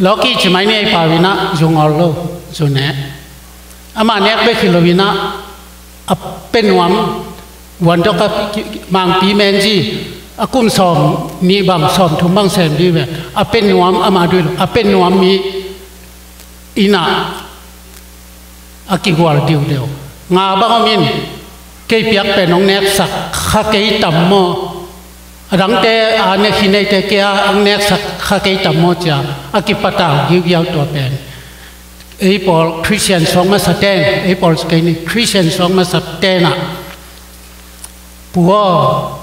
lawki ci mai ni, ei pau in ah zu ngawl lo, zu ne. Amah nek bek hi lo in ah, a pia nuam, vuandok a ki-, Mangpi Menzi, a kum sawmnih bang, sawmthum bang sem dih ve, a pia nuam, amah duh lo, a pia nuam mi in ah a kigual diudeu. Nga bang om in, kei piak pen hong neksak kha kei tam maw? A dangte a nek hi neite, kei a hong neksak kha kei tam maw ci a, a kipatal giugiau. Tua pen ei pawl Christian suak masa ten, ei pawl kei ni Christian suak masa ten ah, Pu aw,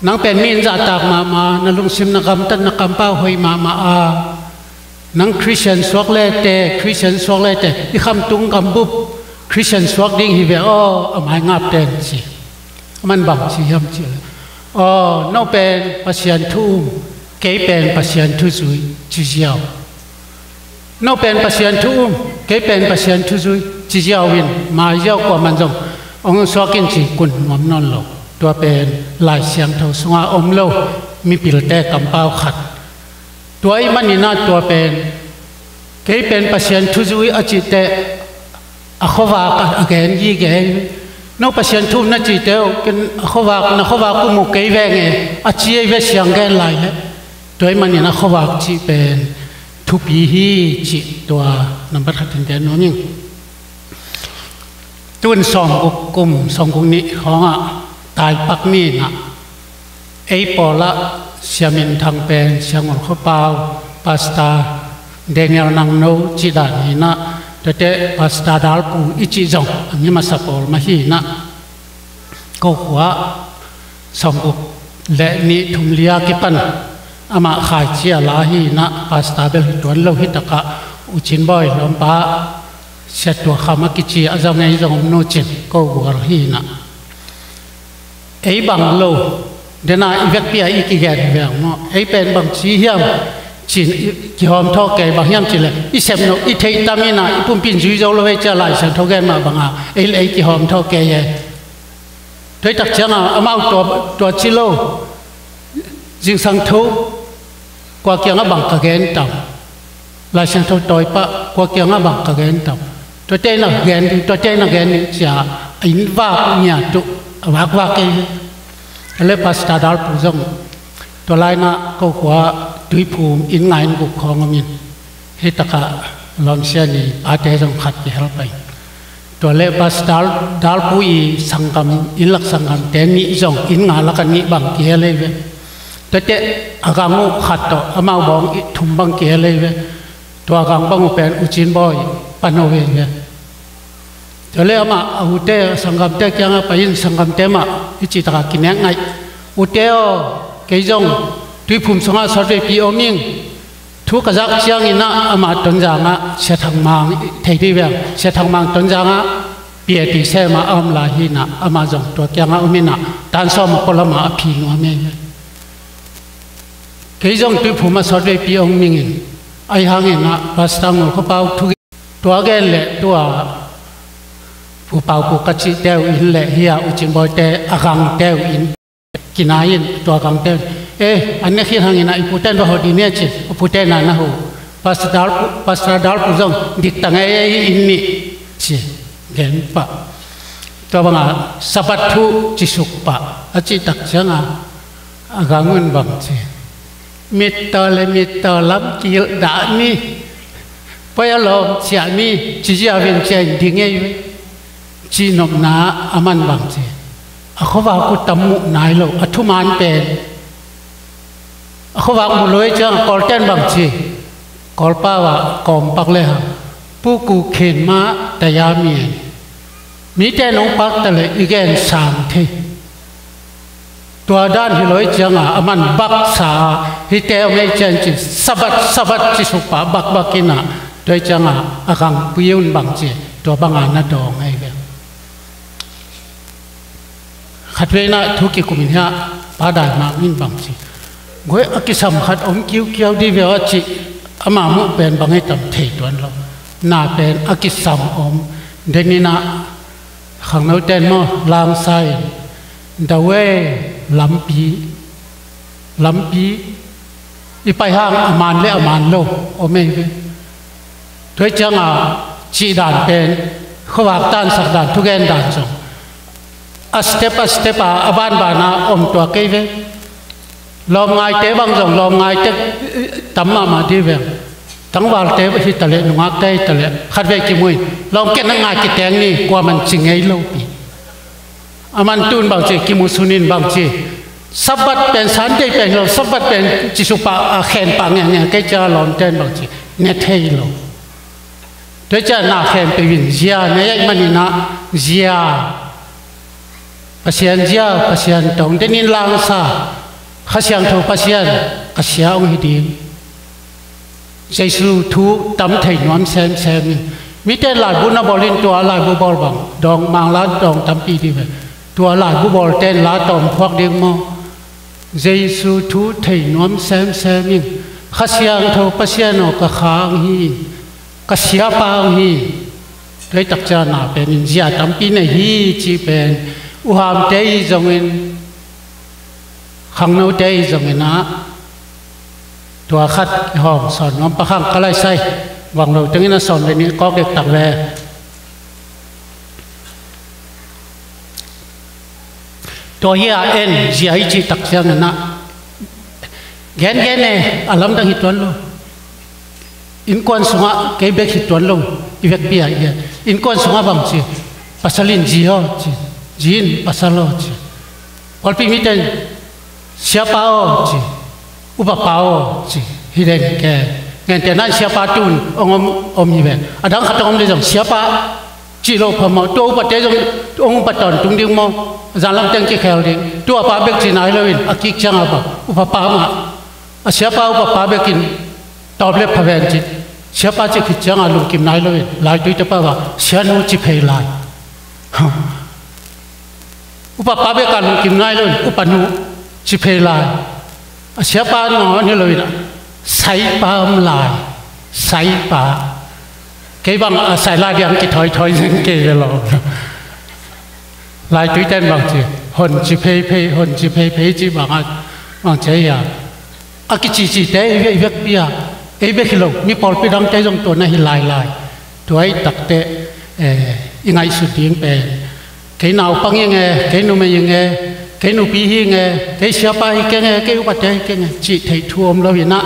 nang pen mi in zahtak mahmah, na lungsim, na gamtat, na kampau hoih mahmah a, nang Christian suak lete, Christian suak lete, i Khamtung gambup Christian suak ding hi ve aw, a mai ngap ten ci. Aman bang ci hiam cih leh, aw, no pen Pasian thu um, kei pen Pasian thu zui, ci ziau. No pen Pasian thu um, kei pen Pasian thu zui, ci ziau in, mai ziau kuaman zong hong suak in ci kun nuam nawn lo. Tua pen Lai Siangtho sungah om lo, mipilte kampau khat. Tua ahih manin ah tua pen, kei pen Pasian thu zui a cih teh, a khuavak a, a gen gige. No Pasian thu um na cih teh, ken a khuavak, na khuavak um uh kei veng e, a ci ei ve, siang gen lai leh. Tua ahih manin a khuavak cih pen thupi hi cih, tua nambat khat in gen nuam ing. Tun sawmguk kum, sawmguk nih khawngah taipak ni in ah, ei pawl ah Sia Min Thang pen, Sia Ngol Khua Pau, Pastor Daniel Nang No cih dan hi in ah, Tuate Pastor Dalpu i cih zong a mi masa pawl mah hi inah, ko khua sawmguk le nih thum li a kipan amah khaici a la hi inah, pastor bel hi tuan lo. Hi takah U Cin Bawi lawmpa Sia Tua Kham a kici a za ngei zong om nu cin ko gual hi inah. Ei bang lo dena i vekpi a i kigen veng maw, ei pen bang ci hiam cin i kihawm thawh kei, bang hiam cih leh i sepnop i theih tam inah i pumpi in zui zo lo hi cia Lai Siangtho gen mah banga ei le ei kihawm thawh kei e. Tuaitak cianga amau tua, tua ci lo, zingsang tho kua kiangah bang ka gen tam, Lai Siangtho tawi pah kua kiangah bang ka gen tam, tuate na gen ding, tuate na gen ding cia a inn vak ngiat uh a vakvak kei hi. A le Pastor Dalpu zong tua lainah ko khua Tuiphum inn nga inn guk khawng om in, hi takah lawmsian i pate zong khat kihel pai. Tua le Pastor Dalpu i sanggam, innlak sanggamte nih zong inn nga lak a nih bang kihel ei ve. Tuate a gang uh khat tawh amau bawng i thum bang kihel ei ve. Tua a gang bang uh pen U Cin Bawi pan uh ei ve. Tua le amah a ute sanggamte kiangah pai in, sanggamte mah i cih takah kinek ngaih. Ute aw, kei zong Tuiphum sungah sawtveipi om ing. Thu ka zak cianginah amah Tonzangah Sia Thang Mang, thei dih veng, Sia Thang Mang Tonzangah piati sema a om lai hinah, amah zong tua kiangah om inah tan sawm a pua lamah a phi nuam ei. Kei zong Tuiphum a sawtveipi ong mingin, ahi hanginah Pastor Ngul Khua Pau thu tua gen leh tua Pu Pau Kuk ka cihte uh inn leh hi-a U Cin Bawite a gangte uh inn kinai in tua gangte un, eh, an ne khin hanginah i pute in va hawh dih ni a ci. A pute na na ho. Pastor Dalpu, Pastor Dalpu zong dik ta ngei ei inn nih ci gen pah. Tua banga Sabbath thu cisuk pah a cihtak cianga a gang un bang ci, mittaw le mittaw lam kilh dah ni, poi a lawm ciah ni, ci ziau in ciah in ding ei ve. Cihnopna a man bang ci, a khuavak uh tam muh nai lo, a thuman pen a khuavak muh lo ei ciang a Kawlten bang ci, Kawlpau ah kawmpak le hang puku khin mah taya mien. Mite nong pakta le i gen sang thei. Tua dan hi lo i cianga a man baksa a hite om ei cian ci, Sabbath, Sabbath cisuk pah bakbak inah, tua i cianga a gangpui un bang ci, tua banga na dawng ei ve. Khatvei inah thu kikum in hiah Pa Dai Mang in bang ci, guai a kisam khat om kiukiau dih ve aw a cih, ama muh pen bang ei tam thei tuan lo. Na pen a kisam om. Deninah khangnoten maw langsa in, dawei lampi, lampi i pai hang a man le a man lo om ei ve. Tua i cianga cihdan pen khuavak tansak dan, thugen dan zong a step a step a a banbana om tuak ei ve. Lawmngaite bang zong lawmngaite tam mahmah dih veng. Tangvalte hitaleh, nungakte hitaleh khatvei kimu in lawmketna ngai kiteng ni, kuaman ci ngei lopi. A man tun bang ci, kimusunin bang ci, Sabbath pen Sunday pen hi lo, Sabbath pen cisuk pah a khen pah ngiangngiang kei cia lawmten bang ci, ne thei lo. Tua cia na khen peuh in zia ne ei maninah zia, Pasian zia, Pasian tong denin langsa, Kha Siangtho Pasian ka sia ong hi ding. Jesu thu tam thei nuam semsem in. Mite laibu na bawl in tua laibu bawl bang dawng, Mangla dawng tampi dih ve. Tua laibu bawlte in la tawm phuak ding maw? Jesu thu thei nuam semsem in. Kha Siangtho Pasian aw, ka kha ong hi, ka siapa ong hi. Tuaitak ciana pen in zia tampi nei hi cih pen uhamte i zongin, khangnote i zonginah tua khat i hawng sawn nuam pakhang ka laisai. Vang lo tengin a sawn ve ni kawk ektak le. Tua hi a en zia i cihtak cianginah gengen e, a lamdang hi tuan lo. Innkuan sungah kei bek hi tuan lo, i vekpi ah i gen. Innkuan sungah bang ci, pasal in zi aw ci, zi in pasal aw ci. Pawlpi mite in siapa aw ci, upapa aw ci, hi den ke. Gentehna in siapa tun hong om, om hi ve. A dang khat hong om leh zong siapa cih loh phamawh. Tua upate zong hong upa tawntung ding maw? Zanlam teng kikhel ding. Tua pa bek ci nai loin a kik ciangah bang upapa mah, a siapa upapa bekin tawp le pha ven cih. Siapa cih khit ciangah lungkim nai loin laituite pa bang sianu ci phei lai. Upapa bek a lungkim nai loin upanu ci phei lai. A siapa nawn hi loin a saipa om lai. Saipa. Kei bang a sai lai diang kithawi thawi zeng kei ve lo. Laituite in bang ci, hon ci phei phei, hon ci phei phei ci bang a, bang ci a, a kicicite ei vekpi a, ei bek hi lo, mi pawlpi dangte zong tua na hi lailai. Tua i takte, eh, i ngaihsut ding pen, kei naupang hi nge, kei numei hi nge, kei nupi hi nge, kei siapa hi kei nge, kei upate hi kei nge cih theih thu om lo hi na.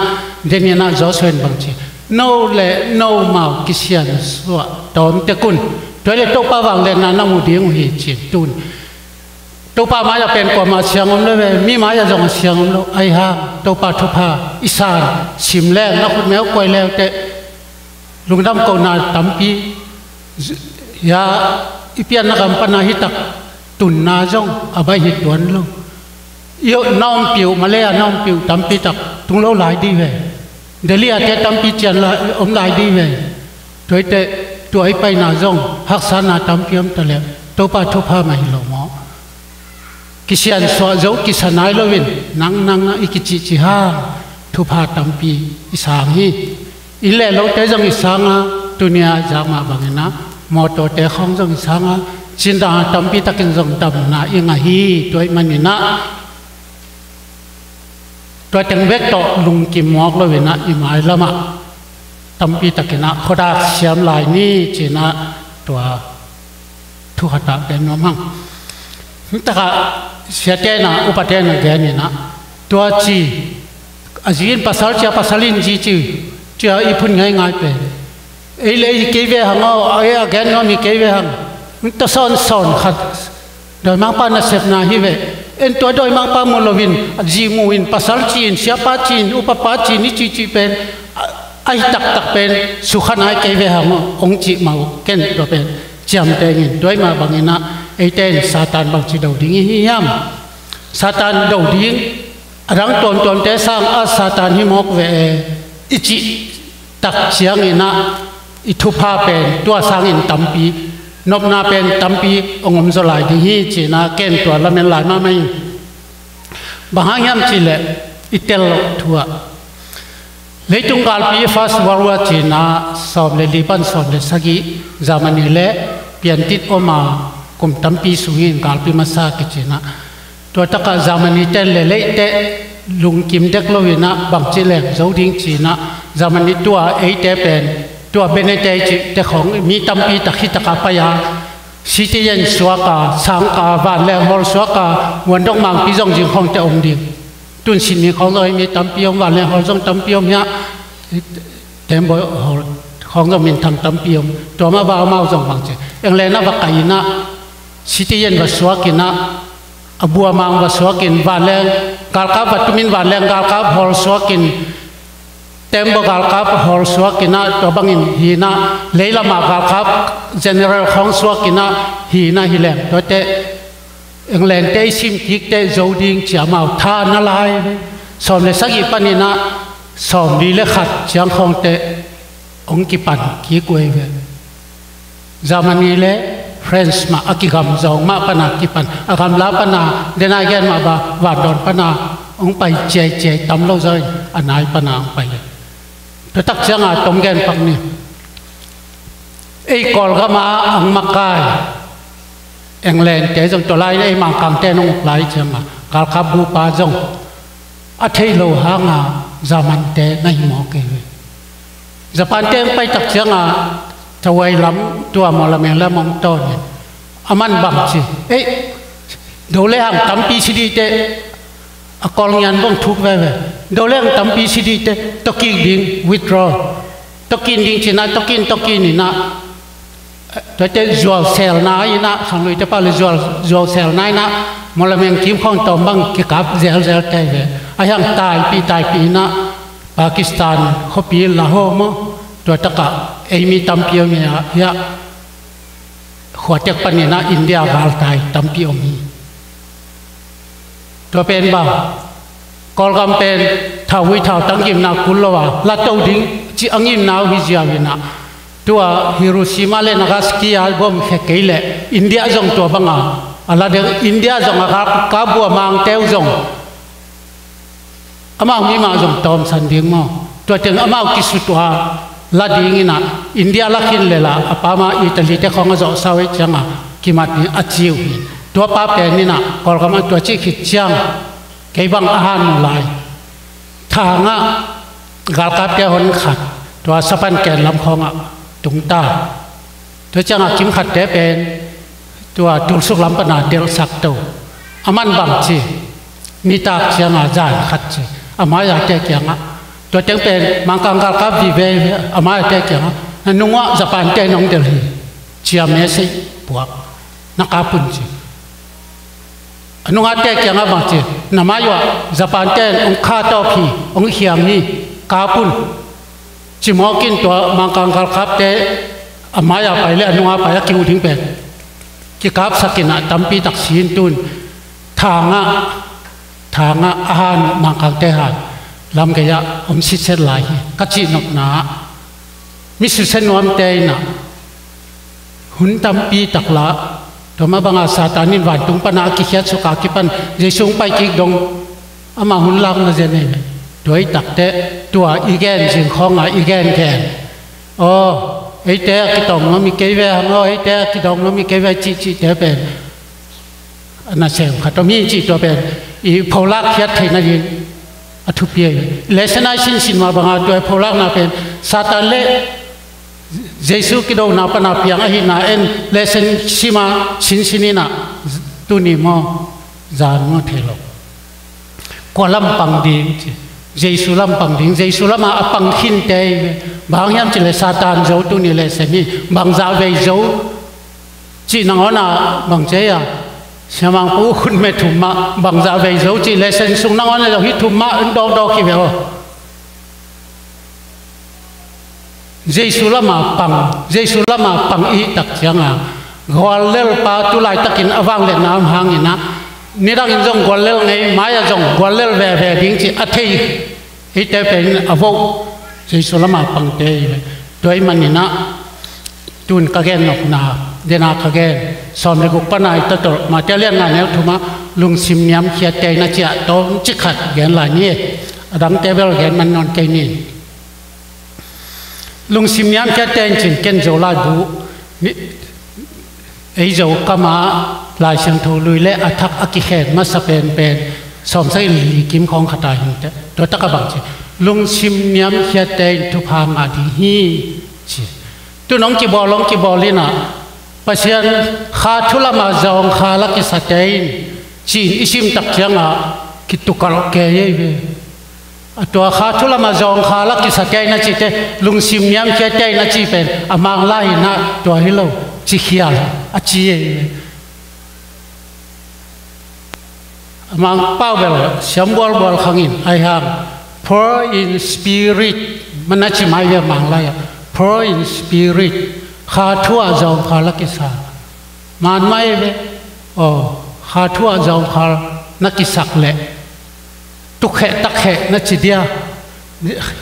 Deninah Joshua in bang ci, no le no mau kisiansuah tawm tekun, tua le Topa vangliatna na mu ding uh hi, ci-in tun. Topa mai-ah pen kuamah siang om lo ve, mi mai-ah zong a siang om lo. Ahi hang Topa thupha i san sim leng, na khutmeu kuai leuteh lungdam kohna tampi, ya, i pianna gam pana hitak tunna zong a baih hi tuan lo. I na ompih uh, Malay-a na ompih uh tampi tak tung lo lai dih ve. Delhi-a te tampi cian lai, om lai dih ve. Tuaite, tua i paina zong haksatna tampi om ta le, Topa thupha mah hi lo maw? Kisiansuah zo kisa nai loin nang nang a i kicihcih hang thupha tampi i sang hi. Inn le lote zong i sang a, tuni-a zak mah bangin a, mawtawte khawng zong i sang a, cindang a tampi takin zong damna i ngah hi. Tua ahih manin a, tua teng bek tawh lungkim mawk loin a, i mailam ah tampi takin a khuadak siam lai ni, ci-in a, tua thu khat ah gen nuam hang. Hi takah siate in a, upate in a gen in a, tua ci, a zi in pasal ci a, pasal in zi ci, ci a i phun ngeingai pen, ei le ei hi kei ve hang aw, ei a gen nuam hi kei ve hang. Hi ta sawnsawn khat dawimangpa nasepna hi ve. En tua dawimangpa mu loin, a zi mu in, pasal ci in, siapa ci in, upapa ci in, i cihcih pen a, ahi taktak pen sukha nai kei ve hang aw, hong cih mah uh, ken tua pen ciamteh ing. Tua ahih mah bangin a, eite in Satan bangci do ding i hi hiam? Satan do ding, a dang tuamtuamte sang a Satan hi mawk ve e, i cih tak ciangin a, i thupha pen tua sangin tampi, nopna pen tampi hong om zaw lai ding hi, ci-in a, ken tua lamen lai mahmah ing. Bang hang hiam cih leh, i tel loh thu ah, leitung galpi First World War ci-in a, sawm le li pan sawm le sagih, Germany le piantit om a, kum tampi sungin galpi masa kici-in a, tua takah Germany ten le leite lungkim dek loin a, bangci leng zo ding ci-in a, Germany tua eite pen, tua Benete cihte khawng mi tampi tak hi takah pai a, citizen suak a, sangkah a, vanleng hawl suak a, muandok mangpi zong zing khawngte om ding. Tun Sydney khawng zong mi tampi om, vanleng hawl zong tampi om hiah, tembaw hawl khawng zong minthang tampi om. Tua mah bang amau zong bangci, England ah va kai in a, citizen va suak in a, a buamang va suak in, vanleng galkap va tum in, vanleng galkap hawl suak in, tembaw galkap hawl suak in a, tua bangin hi in a, leilam ah galkap general khawng suak in a, hi in a, hi leng tuate England te i sim kik teh zo ding ci a, amau tha na lai. Sawm le sagih panin a, sawm li le khat ciang khawngte hong kipan kik uh ei ve. Germany le France mah a kigam zawng mah pana kipan, a gamla pana, den a i gen mah bang, vandawn pana hong pai ciaiciai tam lo zaw in, a nai pana hong pai. Tua tak ciangah tom gen pak ni. Ei Kawlgam ah ang makai England te zong, tua lai-in ei Mangkangte in hong uk lai ciangah, galkap bupa zong a theih loh hanga German te na hi mawk ei ve. Japan te hong pai tak ciangah, Tawai lam, tua Mawlamyine lam hong tawn in, aman bang ci, ei, do le hang tampi si dih teh, a Kawl ngian bang thuk veve, do le hang tampi si dih teh, tawkik ding, withdraw, tawkin ding ci-in a, tawkin, tawkin in a, tuate zuauselna in a, khangluite pau le zuau, zuauselna in a, Mawlamyine kim khawng tawm bang kikap zelzel tei ve. Ahi hang taipih, taipih in a, Pakistan khuapi Lahore maw, tua takah ei mi tampi om hi a, hiah khuatek panin ah India galtai tampi om hi. Tua pen bang, Kawlgam pen thauvui thau tang gimna kul lo a la to ding cih a ngimna uh hi ziau in ah, tua Hiroshima le Nagasaki a bom khia kei leh India zong tua banga a la ding, India zong a ka, ka bua mangte uh zong amau mimah zong tawmsan ding maw? Tua teng amau kisut uh a la ding in ah India la khin le la a pama Italy te khawng a zawhsa uh ei cianga kimat ding a ci uh hi. Tua pa pen in ah Kawlgam a tua cih khit ciang kei bang a han mu lai. Thangah galkapte hon khat tua Sapan ken lam khawngah tungta. Tua ciangah kimkhatte pen tua tulsuk lam pana delhsak to. A man bang ci, nitak ciangah zan khat ci, a mai-ate kiangah, tua teng pen Mangkang galkap vive, a mai-ate kiangah, na nungah Japan te nong delh hi, cia message puak, na kap un ci. A nungate kiangah bang ci, na mai-ah Japan ten ong kha tawp hi, ong hiam hi, kap un. Cimawkin tua Mangkang galkapte a mai-a pai le a nunga pai a kiu ding pen kikapsakin ah tampi tak sin tun. Thangah, thangah a han Mangkangte han lam gei-ah om sitset lai hi ka cihnopna ah mi susia nuamte in ah hun tampi tak la, tua mah banga Satan in vantung pana a kikhiat suk a kipan Jesu hong pai kik dong, amah hun lakna zen ei. Tua i takteh tua i gen zing khawnga i gengen, aw, eite a kidong nuam hi kei ve hang aw, eite a kidong nuam hi kei ve cihcihte pen a nasem khat om hi cih tua pen i pholak khiat theihna ding a thupi ahi. Lesson a i sinsin mah banga tua i pholakna pen Satan le Jesu kidona pana piang ahihna en lesson sima sinsin in ah tuni maw, zan maw thei lo. Kua lam pang ding ci, Jesu lam pang ding, Jesu lama a pang khinte hi ve. Bang hiam cih leh Satan zo tuni lesson hi, bangzah vei zo cih nangawn a bang ci a, Siamang Pu Khun Me thum mah bangzah vei zo cih lesson sung nangawn a zo hi, thum mah dawkdawk hi ve aw. Jesu lama pang, Jesu lama pang i hih tak cianga guallel pa tu laitakin a vangliatna om hangin ah nidangin zong guallel ngei, mai-ah zong guallel veve ding cih a thei. Eite pen a voh Jesu lama pangte hi ve. Tua ahih manin ah tun ka gen nopna, dena ka gen sawm le guk pana i tatolh Matthai lian nga neu thumah lungsim niamkhiate in a ciah tawmcik khat gen lai ni. A dangte bel gen man nawn kei ni. Lungsim niamkhiate in cin ken Zo laibu, ei Zo kama Lai Siangtho lui le a thak a kikhen masa penpen sawmsagih le li kim khawng khat a hinteh. Tua takah bang ci, lungsim niamkhiate in thupha ngah ding hi ci. Tun hong kibawl, hong kibawl in ah Pasian kha thu lama zawngkhal a kisate in ci-in i sim tak ciangah kitukalh kei ei ve. A tua kha thu lama zawngkhal a kisate in a cite, lungsim niamkhiate in a ci pen a Manglai in ah tua hi lo, ci khial a ci ei ve. A Mangpau bel siam bualbual khangin ahi hang, poor in spirit man a ci mai ve a Manglai ah. Poor in spirit, kha thu ah zawngkhal a kisa. Man mai ve aw, kha thu ah zawngkhal na kisak leh tukheh takheh na ci dia.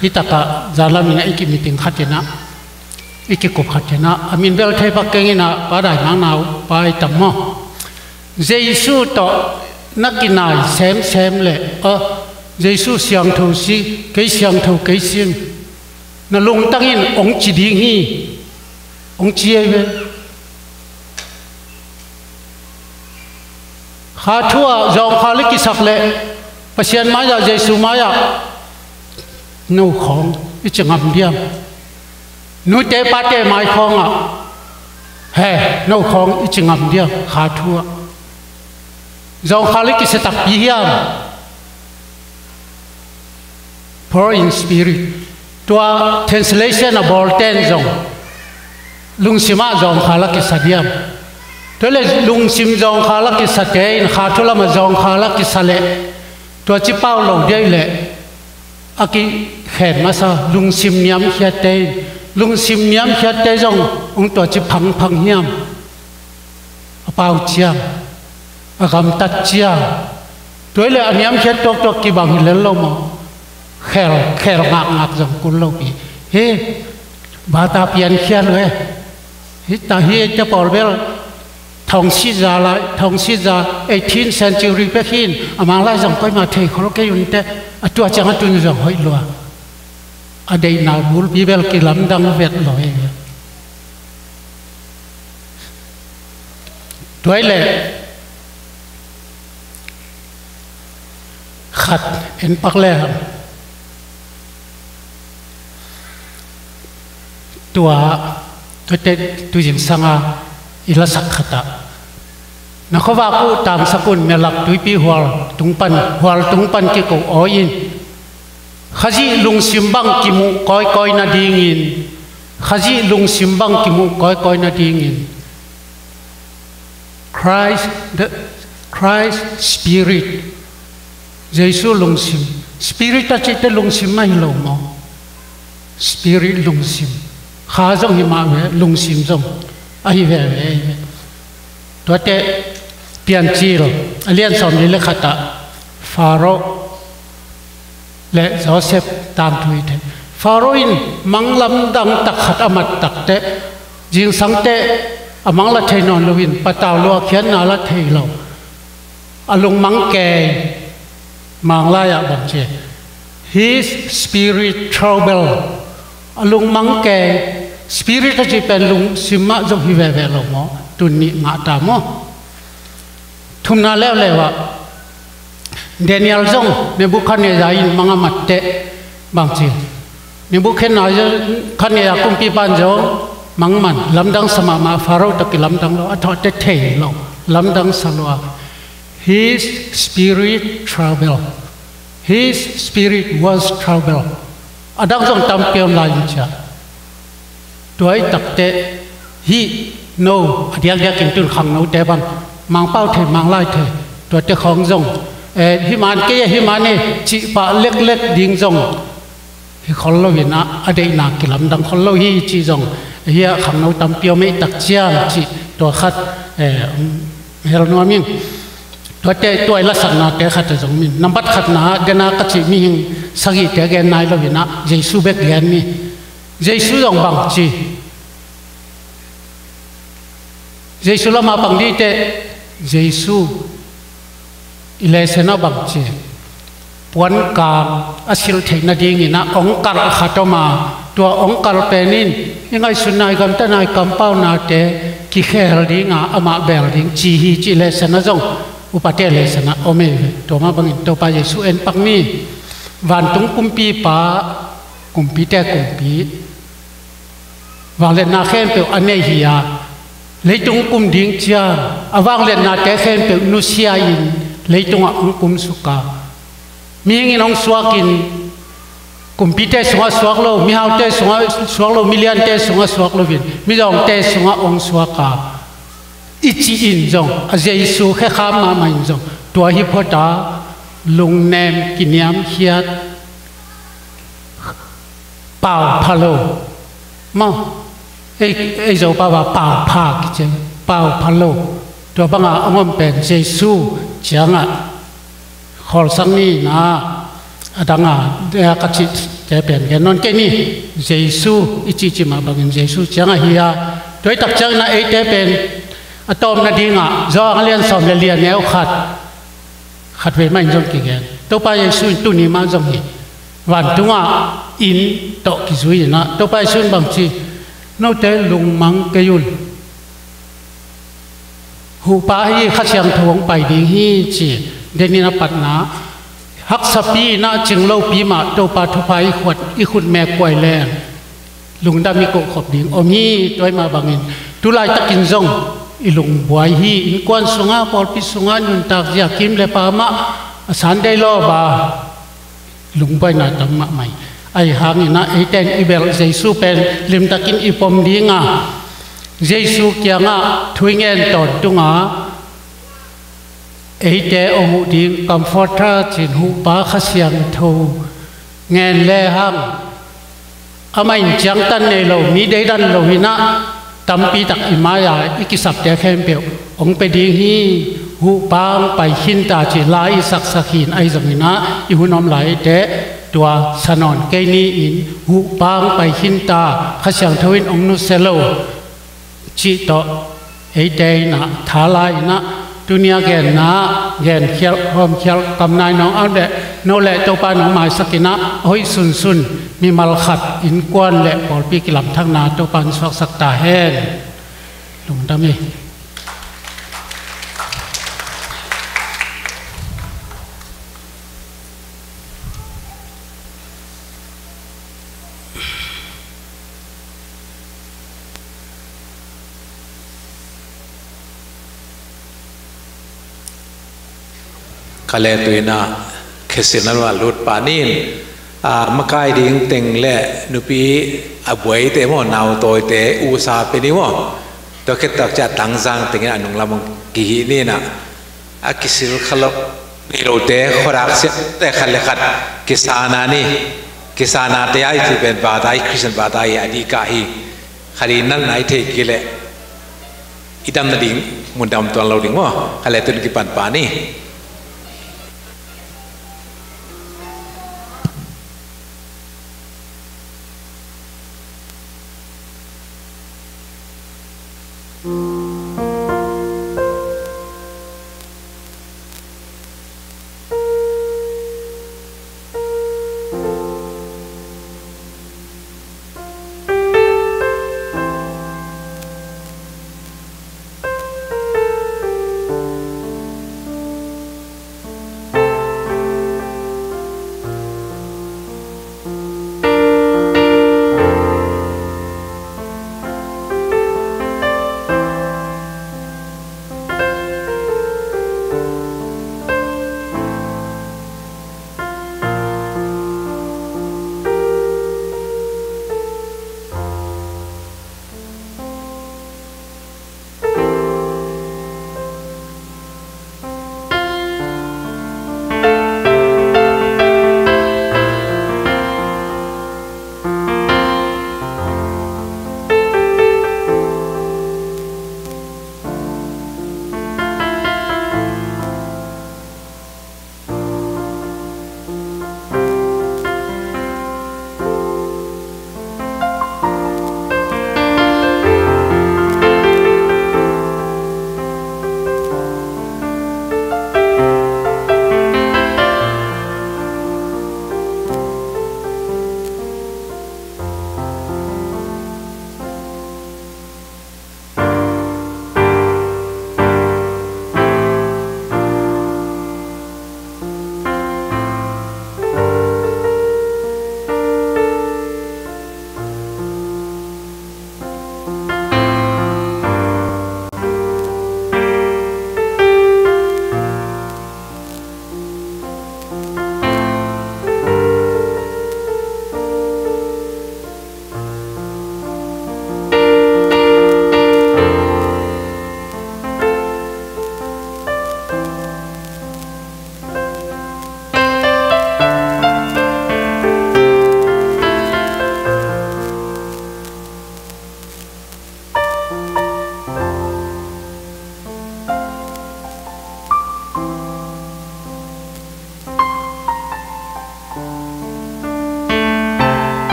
Hih takah zanlam in ah i kimiting khat in ah, i kikup khat in ah, a min bel thei pak keng in ah, Pa Dai Mang nau pa i tam maw? Jesu tawh na kinai semsem leh, aw, Jesu siangtho si, kei siangtho kei sim, na lungtang in hong ci ding hi, hong ci ei ve. Kha thu ah zawngkhal i kisak leh Pasian mai-ah, Jesu mai-ah no khawng i ci ngam diam? Nute pate mai khawngah he no khawng i ci ngam diam? Kha thu ah zawngkhal i kisia takpi hiam? Poor in spirit. Tua translation a bawlten zong lungsimah zawngkhal a kisa diam? Tua le lungsim zawngkhal a kisate in kha thu lamah zawngkhal a kisa leh tua ci pau lo dia i leh a kikhen masa lungsim niamkhiatte in, lungsim niamkhiatte zong hong tua ci phangphang hiam? A pau ciang, a gamtat ciang, tua hi leh a niamkhiat tuaktuak kibang hi lel lo maw? Khel, khel ngakngak zong kul lopi. Hi, bata piankhia lo e. Hi ta hi, eite pawl bel thongsit za lai, thongsit za, eighteen century pek hi in, a mang lai zong koima thei khol kei un teh, a tua ciang a tun zong hoih lua. A deihna bulpi bel kilamdang vet lo e. Tua hi leh khat en pak le hang. Tua, tuate tu zingsanga i lasak khat ah, na khuavak uh tangsak un, melak tuipi hual tung pan, hual tung pan kiko awi in. Khazih lungsim bang kimuh kawikawi nadingin, Khazih lungsim bang kimuh kawikawi nadingin, Christ, the Christ Spirit, Jesu lungsim. Spirit a cihte lungsim ahi lo maw? Spirit lungsim. Kha zong hi mah ve, lungsim zong ahi veve. Tuate Piancil a lian sawmli le khat ah Faro le Joseph tangthu i thei. Faro in mang lamdang tak khat a mat tak teh, zingsang teh a mang la thei nawn lo in, patau lua khiatna la thei lo. A lungmang kei, Mang lai ah bang ci, his spirit trouble. A lungmang kei, spirit a cih pen lungsim mah zong hi veve lo maw? Tun nih ngah ta maw? Thumna leuleu ah, Daniel zong Nebuchadnezzar in mang a mat teh bang ci, Nebuchadnezzar, Nebuchadnezzar kumpipa in zong mang man, lamdang sa mahmah, Faro tawh kilamdang lo, a thawhte thei lo, lamdang sa lua. His spirit trouble. His spirit was trouble. A dang zong tampi om lai in cia. Tua i takte hih no, a diakdiakin tun khangnote bang, Mangpau thei, Manglai thei, tuate khawng zong, eh, hih man kei a, hih man e cih pah leklek ding zong hi khol lo in ah, a deihna kilamdang khol lo hi cih zong, hih a khangno tampi om ei tak ciang cih tua khat, eh, hel nuam ing. Tuate tua i lasaknate khat a zong min. Nambat khatna ah, dena ka cih mihing sagihte gen nai lo in ah, Jesu bek gen ni. Jesu zong bang ci. Jesu lamah pang dih teh, Jesu i lesson ah bang ci. Puankang a silh theih nadingin ah ong kalh khat om a, tua ong kalh pen in i ngaihsutna, i gamtatna, i kampaunate kikhel ding a, amah bel ding ci hi cih lesson ah zong upate lesson ah om ei ve. Tua mah bangin Topa Jesu en pak ni. Vantung kumpipa, kumpite kumpi, vangliatna khempeuh a nei hi a, leitung kum ding ciang a vangliatnate khempeuh nusia in leitungah hong kumsuk a, mihing in hong suak in, kumpite sungah suak lo, mihaute sungah suak lo, miliante sungah suak lo in, mizawngte sungah hong suak a, i cih in zong a Jesu khekham mahmah in zong tua hi phot a, lungnem kiniamkhiat, pau pha lo. Maw, ei, ei Zopau ah pau pha kici, pau pha lo. Tua banga a ngom pen Jesu ciangah khawlsak ni na, a danga, eh, ka cihte pen gen nawn kei ni. Jesu i cihcih mah bangin Jesu ciangah hi a, tua i tak ciangin ah eite pen a tawpna dingah Johan a lian sawm le li a neu khat, khatvei mah in zong kigen. Topa Jesu in tuni mah zong hi, vantungah inn tawh kizui in ah, Topa Jesu in bang ci, note lungmang kei un. Huhpa hi, Kha Siangtho hong pai ding hi ci. Denin a patna, haksapi in ah cing lopi mah Topa thupha i khuat, i khut mekuai leng lungdam i kohkhop ding om hi. Tua i mah bangin tu laitakin zong i lungbuai hi. Innkuan sungah, pawlpi sungah, nuntak zia kim le pa mah a Sunday law ba lungbuaina tam mahmah hi. Ahi hangin ah eite in i belh Jesu pen limtakin i pom ding a, Jesu kiangah thu i ngen tawntung a, eite hong huh ding Comforter cin, Huhpa Kha Siangtho ngen le hang, amah in ciangtan nei lo, mi deidan lo hi-in ah, tampi tak i mai-a i kisapte khempeuh hong pia ding hi. Huhpang pai khin ta, ci la i saksak hi-in, ahi zongin ah i hun om lai teh tua sa nawn kei ni-in, huhpang pai khin ta, Kha Siangtho in hong nusia lo cih tawh eite in ah tha la-in ah, tuni-a genna, genkhial, hawmkhial, kamna in hong om leh, no leh Topa in hong maisak in ah, a hoih sunsun mimal khat innkuan leh pawlpi kilamthakna Topa in suaksak ta hen. Lungdam hi. Kha leh tu-in ah Kha Siangtho in ah lut pan in, a, makai ding teng leh nupi a buaite maw, nautawite, usa pia ni maw. Tua khit tak ciang Tangzang teng in a nunglam hong kihih ni-in ah, a kisil kha lo, nei lote, khuadak siamte khat le khat kisana ni. Kisanate a i cih pen bata hi, Khristian bata hi, a dih kah hi. Khat i natna i theih kei leh i dam nading mun dam tuan lo ding maw. Kha leh tu-in kipan pan ni.